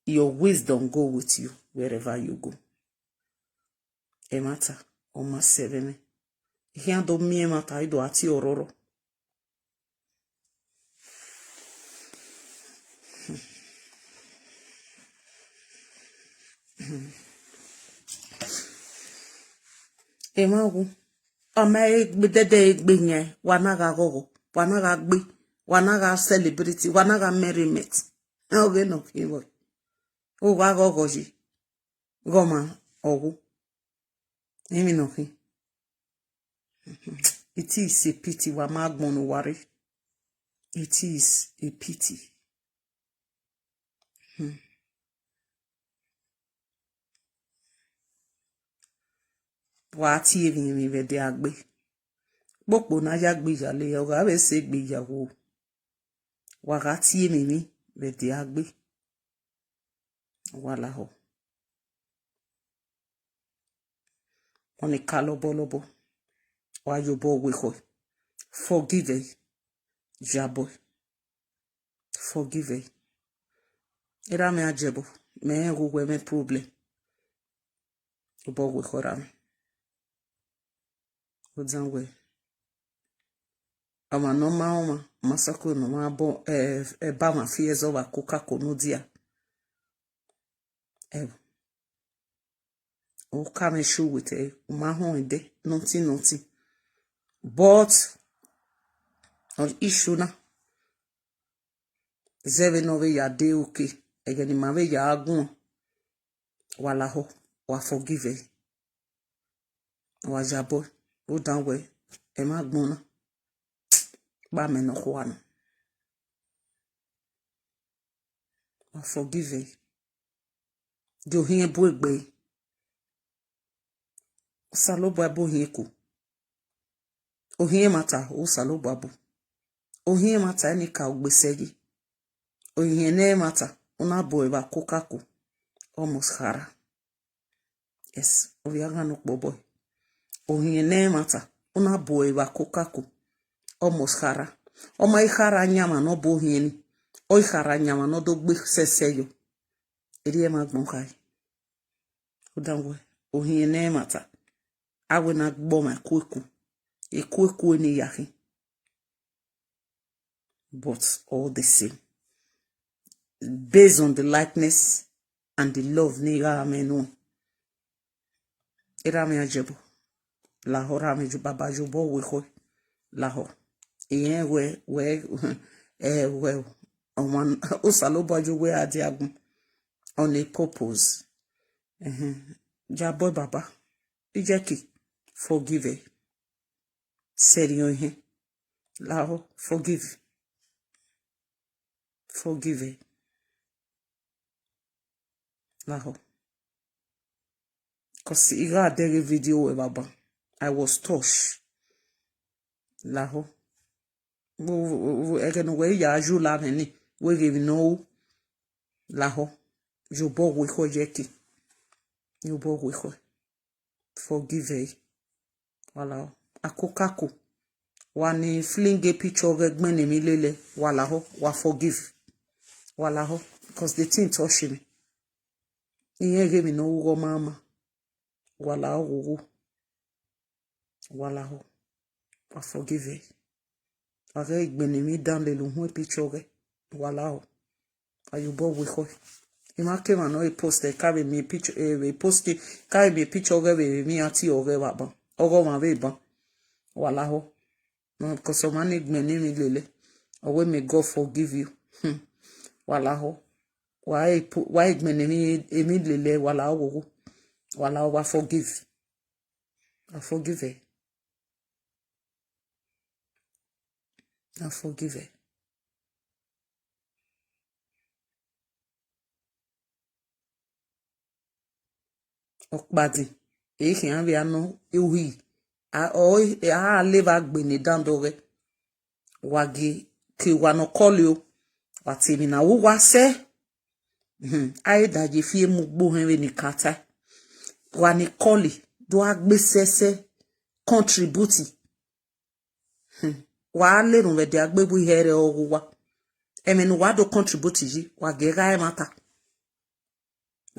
your wisdom go with you wherever you go. Ẹmwata, ọ ma sẹ vbe mwẹ. I khian do miẹn ẹmwata, I do a tie ọrọrọ. Emwa wu, ọ ma egbe dẹdẹ egbe yan, wa na gha ghọghọ, wa na gha gbe, wa na gha celebrate, wa na gha merriment. Ẹ ọghe nọ khin vbọ. U wa ghọghọ yi, ghọmwa ọghu. Emwi nọ khin. It is a pity, wa ma agbọn ne uwa rre. It is a pity. Hmm. Wa tie emwi emwi vbe ẹdẹ a gbe. Kpokpo ne a ya gbe iyale, ọ gha vbe sẹ egbe iyawẹ. Wa gha tie emwi vbe dia gbe. Wa lahọ. Ọni ka lọbọlọbọ, wa ye obọ wẹ ekhọe. Forgive ẹre, yabọe. Forgive ẹre. Erha mwẹ Ajebo, mẹ rẹn ghe uwẹ mwẹ problem. Obọ wẹ ekhọe, erha mwẹ. Odan wẹ, ọmwa ne ọ ma ọmwa, ọ ma sọkue ne ọ ma bọ, ẹ, ẹ ba ọmwa fi ẹzọ vbe akokako ne u dia. Ẹvbo. Oka mwẹ show with ẹ, u ma họn ẹdẹ, nothing, nothing. But, ọ, issue na, zẹ vbene ọ vbe ya de oke, ẹghẹ ne ima vbe ya guan, wa lahọ, wa forgive ẹre. Wa yabọe, odan wẹ, ẹ ma gbọn na, kpa mẹ nọkhua nọ. Wa forgive ẹre. Gie ohiẹn bu egbe ẹre. Osanobua bu ohiẹn ku. Ohiẹn ẹmwata, Osanobua bu. Ohiẹn ẹmwata, ẹneka ogbe sẹ yi. Ohiẹn ne ẹmwata, u na bu ẹre vbe akokako. Almost khara. Yes, ovbi aghan ne ọ kpọ bọe. Ohiẹn ne ẹmwata, u na bu ẹre vbe akokako. Almost khara. Ọ ma i khara yanmwa ne ọ bu ohiẹn ni. Ọ i khara yanmwa ne ọ do gbe sẹsẹ yọ. Erriọ ma gbọn khare. Odan wẹ, ohiẹn ne ẹmwata, a wẹ ne a gbe ọmwa ekueku, ekueku ne ya khin. But all the same, based on the likeness and the love ne I gha mwẹ nuẹn, erha mwẹ Ajebo, lahọ, erha mwẹ, baba, ye obọ wẹ ekhọe, lahọ. Irẹn wẹ, wẹ, ẹ, wẹ, ọmwa, Osanobua ye uwẹ gha dia agbọn on a purpose. Ẹhẹn, yabọe, baba, Ijeki, forgive ẹre. Sẹrriọ ehẹn. Lahọ, forgive. Forgive. Lahọ. 'Cause I gha dẹghe video wẹ baba, I was touched. Lahọ. Wo, wo, wo, ẹghẹ ne uwẹ ya ju la mwẹ ni, wẹ ghe emwi ne ọ ru. Lahọ. Ye obọ wẹ ekhọe, Ijeki. Ye obọ wẹ ekhọe. Forgive ẹre. Wa lahọ. Akokako. Wa ni fling a picture ọghẹ gbẹnnẹ emwi lele, wa lahọ, wa forgive. Wa lahọ, 'cause the thing touch me. Irẹn ghe emwi ne ọ ru ghe ọ ma ma. Wa lahọ ghogho. Wa lahọ. Wa forgive ẹre. Wa ghẹ gbẹnnẹ emwi dan lele uhunmwu picture ọghẹ. Wa lahọ. A ye obọ wẹ ekhọe. I ma ke emwa ne ọ re post, ẹ ka vbe miẹn picture, ẹ vbe post, ka vbe miẹn picture ọghẹ vbe emwi iran tie ọghẹ vbe aban. Ọghẹ ọmwa vbe ban. Wa lahọ. No, 'cause ọmwa ni gbẹnnẹ emwi lele, ọ wẹ, "May God forgive you." Hmm. Wa lahọ. Wa e po-, wa e gbẹnnẹ emwi, emwi lele, wa lahọ ghogho. Wa lahọ, wa forgive. Wa forgive ẹre. Wa forgive ẹre. Ọkpadi, e khian vbe anọ uhi, a, ọ, a leva gbe ne dandọ ọghẹ. Wa gie ke wa nọ kọle o, wa tie emwi na wu wa sẹ. Hmm, a i da ye fi emu gbe ohẹn vbe ne I ka tae. Wa ni kọle, do a gbe sẹsẹ, contribute. Hmm. Wa le erhunmwu vbe ẹdẹ a gbe vbe ihe ẹre ọghe uwa. Ẹmwẹ ne uwa do contribute yi, wa gie gha ẹmwata.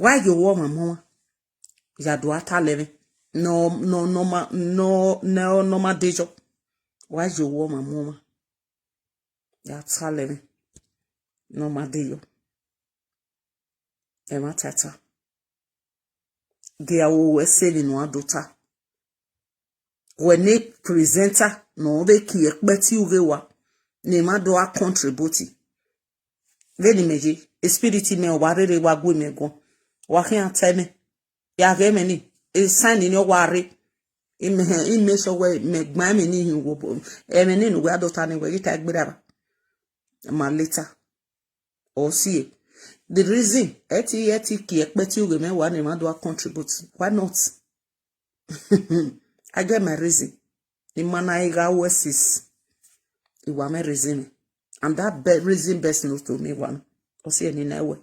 Wa ye owa ọmwa mu ọmwa. Ya do a talẹ mwẹ. Nọ, nọ, nọ ma, nọ, nọ, nọ ma de yọ. Wa ye owa ọmwa mu ọmwa. Ya talẹ mwẹ. Nọ ma de yọ. Ẹmwata ta. Gie a wo wẹ sẹ emwi ne uwa do ta. Wẹ ne presenter ne ọ vbe kie ẹkpẹti ughe wa, ne emwa do a contribute. Vbene imẹ ye, spirit mẹ ọ wa rere wa gu imẹ guan. Wa khian ta ẹmwẹ. Ya ghe ẹmwẹ ni, sign ni ọ wa rre. Imẹ, imẹ sọ wẹ mẹ gban ẹmwẹ ni hin wo bo. Ẹmwẹ ni ne uwẹ a do ta ni wẹ ghi ta gberra ba. Ma later. Ọ si e. The reason, ẹ ti, ẹ ti kie ẹkpẹti ughe mwẹ wa ne emwa do a contribute. Why not? I get my reason. I ma na gha wẹ sis. I wa mwẹ reason mwẹ. And that be-, reason best known to me one. Ọ si ẹre ne I na wẹ.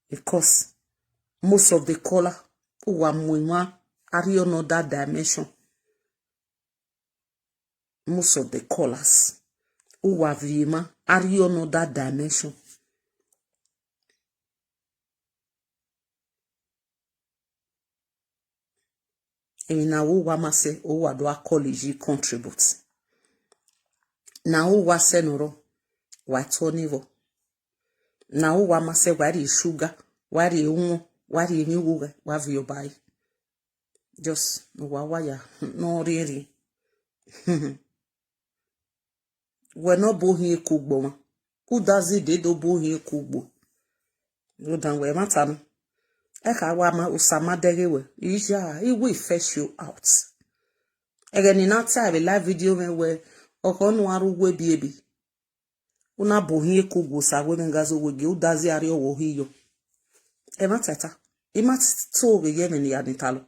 Because most of the caller who are mu emwa, a rhie another dimension. Most of the callers who are viema, a rhie another dimension. Emwi ne a ru, uwa ma sẹ, uwa do a call yi contribute. Ne a ru, uwa sẹ ne ọ rrọọ, wa tọ ni vbọ. Ne a ru, uwa ma sẹ, wa rhie sugar, wa rhie uhunmwu, wa rhie emwi uwu ghẹ, wa viọ ba ẹre. Just ne uwa wa ya ne ọ rhiẹnrhiẹn. Wẹ ne ọ bu ohiẹn ku gbe ọmwa, udazi dede ọ bu ohiẹn ku gbe. Rhunmwuda wẹ ẹmwata nọ. Ẹkha wa ma, Osa ma dẹghe wẹ, iya, he will fetch you out. Ẹghẹ ne I na ta vbe live video mwẹ wẹ, ọkhọ ne u gha rre uwu ebiebi, u na bu ohiẹn ku gbe Osa wẹ mwẹ gha zẹ wẹ gie udazi a rrie ọvbokhan yọ. Ẹmwata ta, I ma to vbe ye ẹmwẹ ne I ya ni talọ.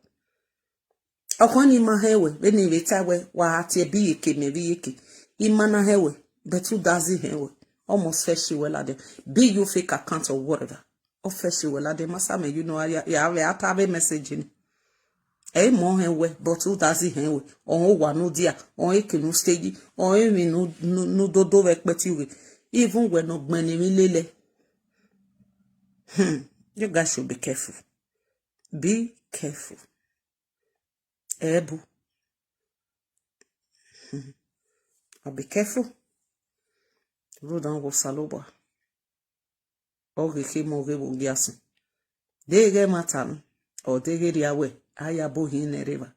Ọkhọ ni ma hẹn wẹ, vbene I vbe ta wẹ, wa gha tie ẹbe iyeke mẹ ẹbe iyeke. I ma na hẹn wẹ, but udazi hẹn wẹ. Almost fetch wẹ ladian. Be you fake account or whatever. Ọ fetch wẹ ladian, ma sa mẹ, you know, ya, ya vbe a ta vbe message ni. Ẹ i mọ hẹn wẹ, but udazi hẹn wẹ. Ọmọ owa ne u dia, ọmọ eke ne u stage, ọmọ emwi ne u, ne u, ne u dodo vbe ẹkpẹti ughe. Even wẹ ne ọ gbẹn ne emwi lele. Hmm. You guys should be careful. Be careful. Ẹbu. I'll be careful. Rhunmwuda wẹ Osanobua, ọ ghe khẹ mẹ, ọ ghe vbe ogiasọn. Deghẹ ẹmwata nọ, ọ deghẹ erriọ wẹ, a ya bu ohiẹn nẹ rre evba.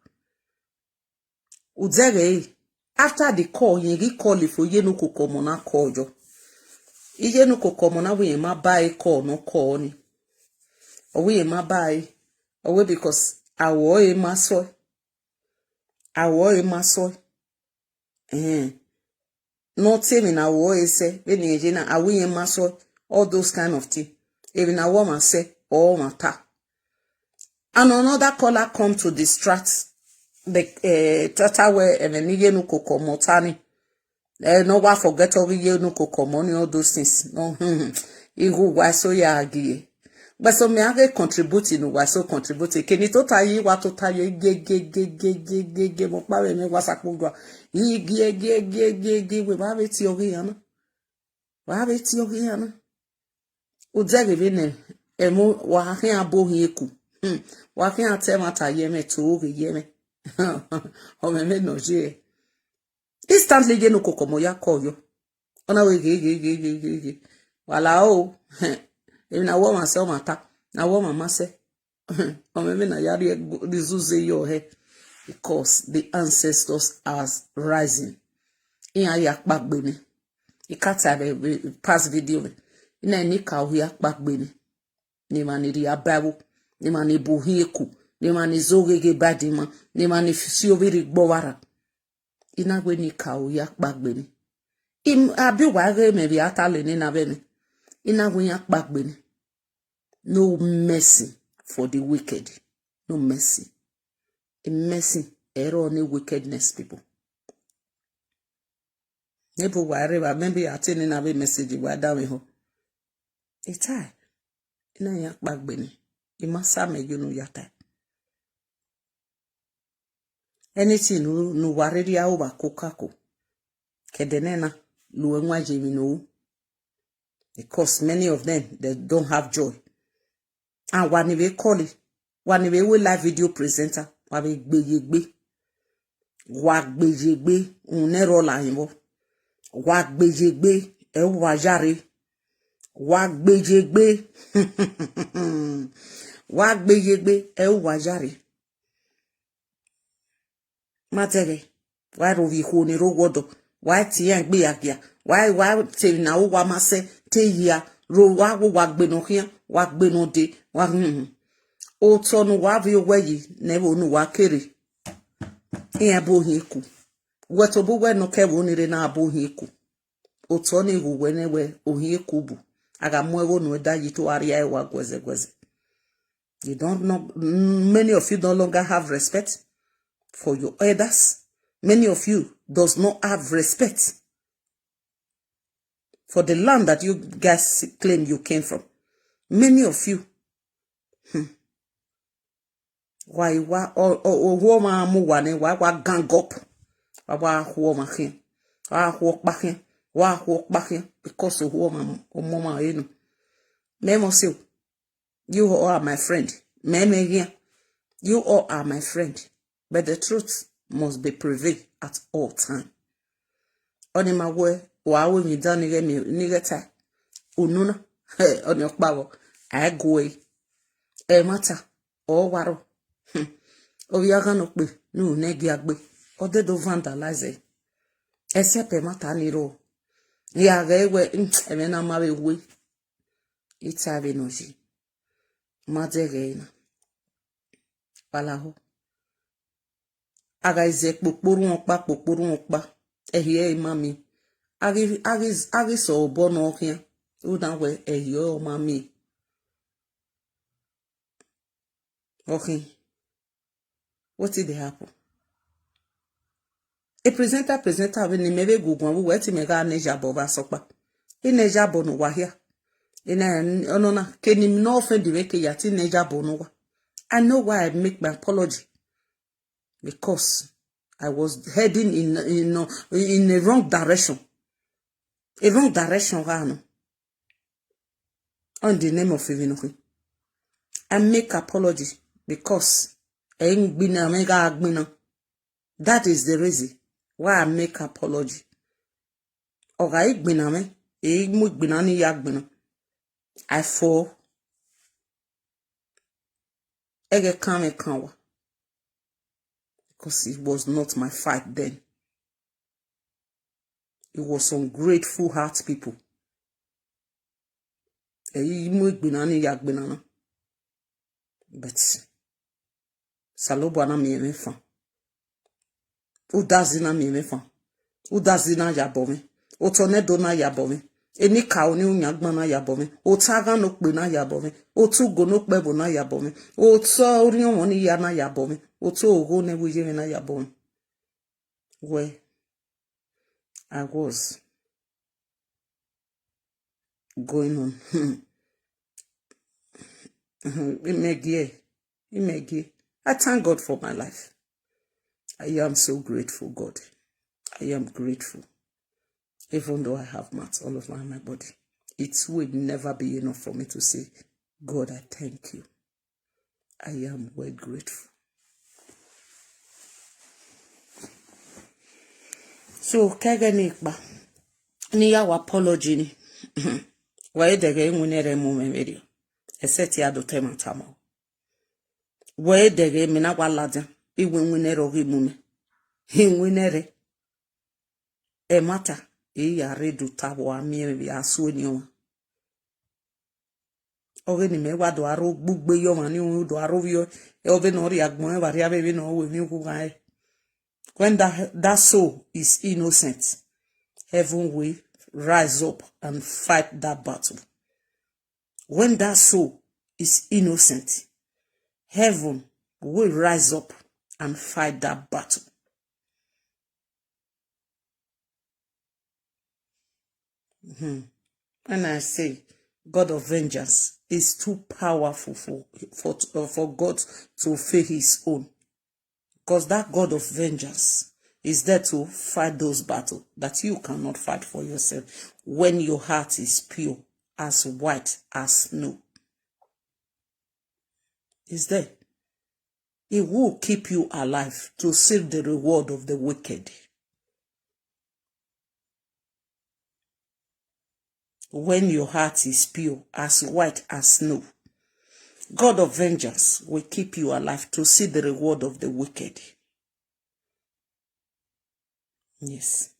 Udẹghẹ ẹre, after the call, irẹn ghi call fo, iye ne ukoko ọmọ na call yọ. Iye ne ukoko ọmọ na wẹ irẹn ma ba ẹre call ne ọ call ni. Ọ wẹ irẹn ma ba ẹre, ọ wẹ because awẹ ọre ma sọe. Awẹ ọre ma sọe. Ẹhẹn. Ne ọ te emwi ne awẹ ọre sẹ, vbene irẹn ye na, awẹ irẹn ma sọe, all those kind of thing. Emwi ne awẹ ọmwa sẹ, ọmwa ta. And another caller come to distract the, eh, tata wẹ ẹmwẹ ne iye ne ukoko ọmọ ta ni. Eh, ne ọ wa forget ọ ghi iye ne ukoko ọmọ ni, all those things. No, hmm, hmm. Igho uwa eso ya gie. But so mẹ a ghe contribute ne uwa eso contribute. Kene tota yi wa tota yo, gie, gie, gie, gie, gie, gie, gie, mẹ ọkpa vbe mwẹ wa sakpo dua. Gie, gie, gie, gie, gie, wẹ wa vbe tie ọghe iran na. Wa vbe tie ọghe iran na. Udẹghẹ vbene ẹmwẹ wa khian bu ohiẹn ku. Hmm. Wa khian ta ẹmwata ye mwẹ, to ghe ye mwẹ. Ọ mwẹ mwẹ ne ọ ye. Instantly, iye ne ukoko ọmọ ya call yọ. Ọ na wẹ ghe, ghe, ghe, ghe, ghe, ghe. Wa la o. Emwi ne awẹ ọmwa sẹ, ọmwa ta. Ne awẹ ọmwa ma sẹ. Ọ mwẹ mwẹ ne a ya rhie, rhie izuze yọ hẹ. Because the ancestors are rising. Iran ya kpaegbe nẹ. I ka ta vbe, vbe past video mwẹ. I na nika ohia kpaegbe nẹ. Ne emwa ni rhie abaẹvbo, ne emwa ni bu ohiẹn ku, ne emwa ni zẹ ogheghe ba ẹdẹ ima, ne emwa ni si ovbi rre igbe ọvbara. I na wẹ nika ohia kpaegbe nẹ. Im-, abi uwa ghe mẹ vbe a ta lele na vbe mwẹ. I na wẹ iran kpaegbe nẹ. No mercy for the wicked. No mercy. Mercy ẹre ọ ne wickedness people. Maybe uwa rre evba, maybe a te nena vbe message wa da mwẹ ehọ. I tae, I na yan kpaegbe nẹ, I ma sa mẹ ye unu ya tae. Anything ne u, ne uwa rhirhi aro vbe akokako, ke ẹdẹ nena, lu ẹwaẹn ye emwi ne u ru. Because many of them, they don't have joy. And wa ni vbe call, wa ni vbe ru live video presenter, wa vbe gbe ye egbe. Wa gbe ye egbe, rhunmwuda ẹre ọ la hin vbọ. Wa gbe ye egbe, ẹ wa ya rre. Wa gbe ye egbe. Wa gbe ye egbe, ẹ wa ya rre. Ma dẹghe, wa rhovbiẹ ikhuo ni rre owa ọdọ, wa tie iran egbe ya gia, wa, wa te emwi ne a ru, wa ma sẹ te hia, ro wa wo, wa gbe ne ọ khian, wa gbe ne ọ dee, wa, hmm. Otọ ne uwa viọ owẹ yi, ne ẹvbo ne uwa kere, iran bu ohiẹn ku. Wẹ tobọ uwẹ ne ọ ke ẹvbo ni rre na bu ohiẹn ku. Otọ ni ghe uwẹ nẹ wẹ ohiẹn ku bu. A gha mu ẹvbo nuẹn da yi te uwa rhie ẹre wa guẹzẹ guẹzẹ. You don't know, many of you no longer have respect for your elders. Many of you does not have respect for the land that you guys claim you came from. Many of you. Hmm. Wa i wa, ọ, ọ, ọ, ohu ọmwa mu wa nẹ, wa, wa gang up. Wa, wa khu ọmwa khian. Wa khu ọkpa khian. Wa khu ọkpa khian. Because ohu ọmwa, ọmọ ọmwa ẹre nọ. Mẹ mọ se o. You all are my friend. Mẹ mẹ ghian. You all are my friend. But the truth must be prevail at all time. Ọni ma wẹ, wa wẹ mi dan ni ghẹ mi, ni ghẹ ta. Unu na. Ọni ọkpa vbọ. A gu ẹre. Ẹmwata, ọ wa rrọọ. Hmm. Ovbi aghan nọ kpe, ne unu nẹ gia gbe. Ọ de do vandalize ẹre. Except ẹmwata ni rrọọ. Ya ghẹ wẹ, hmm, ẹmwẹ na ma vbe we. I ta vbene ọ ye. Ma dẹghe ẹre na. Kpalahọ. A gha zẹ kpokpo rhuọn ọkpa, kpokpo rhuọn ọkpa, ẹhi ẹre ma miẹn. A ghi, a ghi, a ghi sẹ obọ nọ khian, u na wẹ ẹhi ọre ọ ma miẹn. Ọ khin, wetin dey happen? A presenter, presenter vbene imẹ vbe gu guan vbe uwẹ, te imẹ gha nẹ yabọ vbe asọkpa. I nẹ yabọ ne uwa hia. I nẹ, ọnọna, ke ne I nọ offend mwẹ ke ya te I nẹ yabọ ne uwa. I know why I make my apology. Because I was heading in, in, in a wrong direction. A wrong direction gha nọ. On the name of Evinokhin. I make apology because ẹ i gbinna mwẹ gha gbinna. That is the reason why I make apology. Ọ gha i gbinna mwẹ, ẹ i mu igbinna ni ya gbinna. I fall. Ẹghẹ kan mwẹ kan wa. Because it was not my fight then. It was some grateful heart people. Ẹ i mu igbinna ni ya gbinna na. But Osanobua na miẹn mwẹ fan. Udazi na miẹn mwẹ fan. Udazi na yabọ mwẹ. Otọ ne Ẹdo na yabọ mwẹ. Enikaro ne uyangban na yabọ mwẹ. Otọ aghan ne okpe na yabọ mwẹ. Otọ ugo ne okpẹvbo na yabọ mwẹ. Otọ orhiọnmwọ ne iya na yabọ mwẹ. Otọ ogho ne ẹvbo iye mwẹ na yabọ mwẹ. Wẹ, I was going on. Imẹgie, Imẹgie. I thank God for my life. I am so grateful, God. I am grateful. Even though I have mats all over my body, it will never be enough for me to say, God, I thank you. I am well grateful. So, ke ẹghẹ nii kpa, ne I ya wa apology ni. Wẹ i dẹghe iwinna rẹ mu mwẹ vberriọ. Except I do ta ẹmwata ma. Wẹ i dẹghe mẹ na wa ladian, iwinna rẹ ọ ghi mu mwẹ. Iwinna rẹ. Ẹmwata, I ya rre do ta vbe a miẹn vbe a sue eni ọmwa. Ọghe ne imẹ wa do aro gbugbe ye ọmwa ni, u do aro vbiẹ, ọ vbene ọ rhie agbọn ẹn vbe a rhie avbe vbene ọ ru emwi ughughan ẹre. When that, that soul is innocent, heaven will rise up and fight that battle. When that soul is innocent, heaven will rise up and fight that battle. Mhm. When I say God of vengeance is too powerful for, for, uh, for God to fail his own. Because that God of vengeance is there to fight those battles that you cannot fight for yourself when your heart is pure, as white as snow. Is there. He will keep you alive to see the reward of the wicked. When your heart is pure, as white as snow, God of vengeance will keep you alive to see the reward of the wicked. Yes.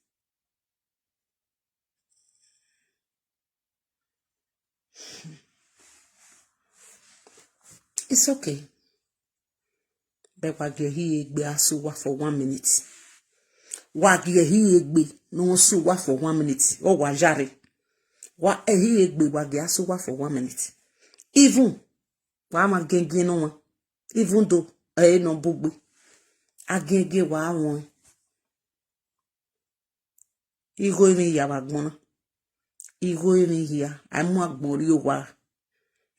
It's okay. But wa gie ẹhi egbe a sẹ uwa for one minute. Wa gie ẹhi egbe ne ọ sẹ uwa for one minute. Ọ wa yare. Wa ẹhi egbe wa gie a sẹ uwa for one minute. Even wa ma giẹngiẹn ne ọmwa. Even though ẹ i nọ bugbe. A giẹngiẹn wa wọn. Igho emwi hia vbe agbọn na. Igho emwi hia, a mu agbọn rrie owa.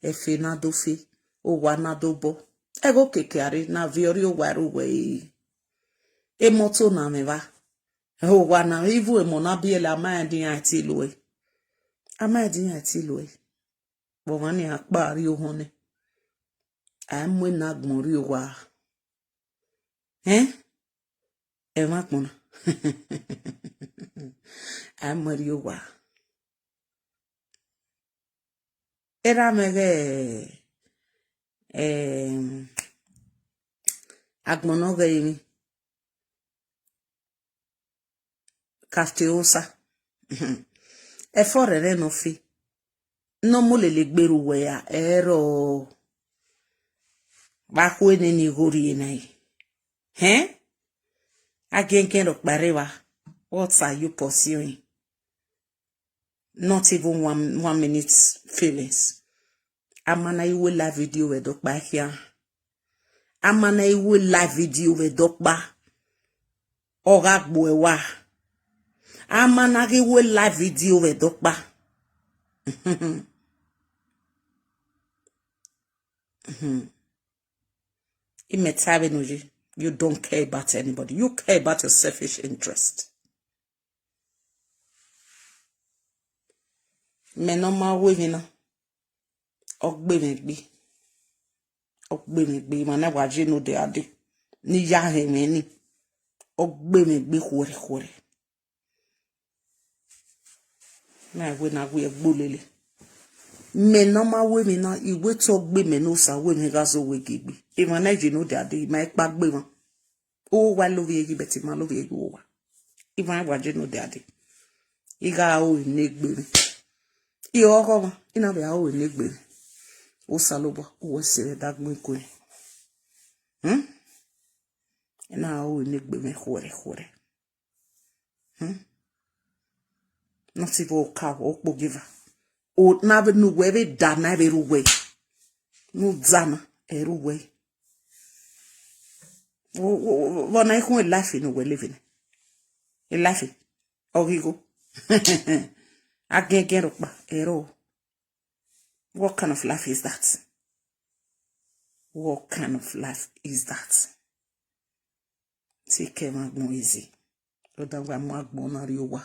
Ẹfe na do fe, owa na do bọ. Ẹghẹ okiekie a rre ne a viọ rrie owa ẹre uwẹ re. Emoto na mwẹ evba. Owa na, even emọ na biẹlẹ, a ma rẹn de iran tie lo ẹe. A ma rẹn de iran tie lo ẹe. Vbe ọmwa ne iran kpa rrie ohọn nẹ, a mu ena agbọn rrie owa. Ẹn? Ẹmwẹ agbọn na. A mu ẹre rrie owa. Erha mwẹ ghẹ, em, agbọn ne ọ ghẹ emwi. Kafteosa. Ẹfe ọrẹrẹ ne ọ fe, ne ọ mu lele egbe rre uwẹ ra, ẹrọ vbe a khu nene igho rrie na re. Hẹn? Agiẹngiẹn rhọkpa rre evba. What are you pursuing? Not even one, one minute feelings. A ma na i ru live video vbe ẹdọkpa khian. A ma na i ru live video vbe ẹdọkpa, ọ gha gbe uẹ wa. A ma na ghi ru live video vbe ẹdọkpa. Imẹ ta vbene u ye, you don't care about anybody. You care about your selfish interest. Mẹ ne ọ ma ru emwi na, ọ gbe mwẹ gbe. Ọ gbe mwẹ gbe, emwa na wa ye ne odẹ a dee, ne I ya họn ẹmwẹ ni. Ọ gbe mwẹ gbe khuẹrhẹ khuẹrhẹ. Na wẹ ne a wẹ ẹgbo lele. Mẹ ne ọ ma ru emwi na, I wẹ te ọ gbe mẹ ne Osa wẹ mẹ gha zẹ owẹ gie egbe. Emwa na ye ne odẹ a dee, I ma kpa gbe emwa. Owa lovbiẹ yi, but I ma lovbiẹ yi owa. Emwa wa ye ne odẹ a dee. I gha ru ne egbe mwẹ. I ọghọ ọmwa, I na vbe ru ne egbe mwẹ. Osanobua, u wẹ sẹ vbe dagbọn ikun. Hmm? I na ru ne egbe mwẹ khuẹrhẹ khuẹrhẹ. Hmm? Not even oka, okpogieva. O, na vbe ne uwẹ vbe da na vbe rre uwẹ. Ne u da na, ẹre uwẹ. Vbọ na i khun life ne uwẹ live nẹ? Life, ọ ghi gho. Agiẹngiẹn rhọkpa, ẹrọ. What kind of life is that? What kind of life is that? Te I ke emwa agbọn easy. Rhunmwuda wa mu agbọn na rrie owa.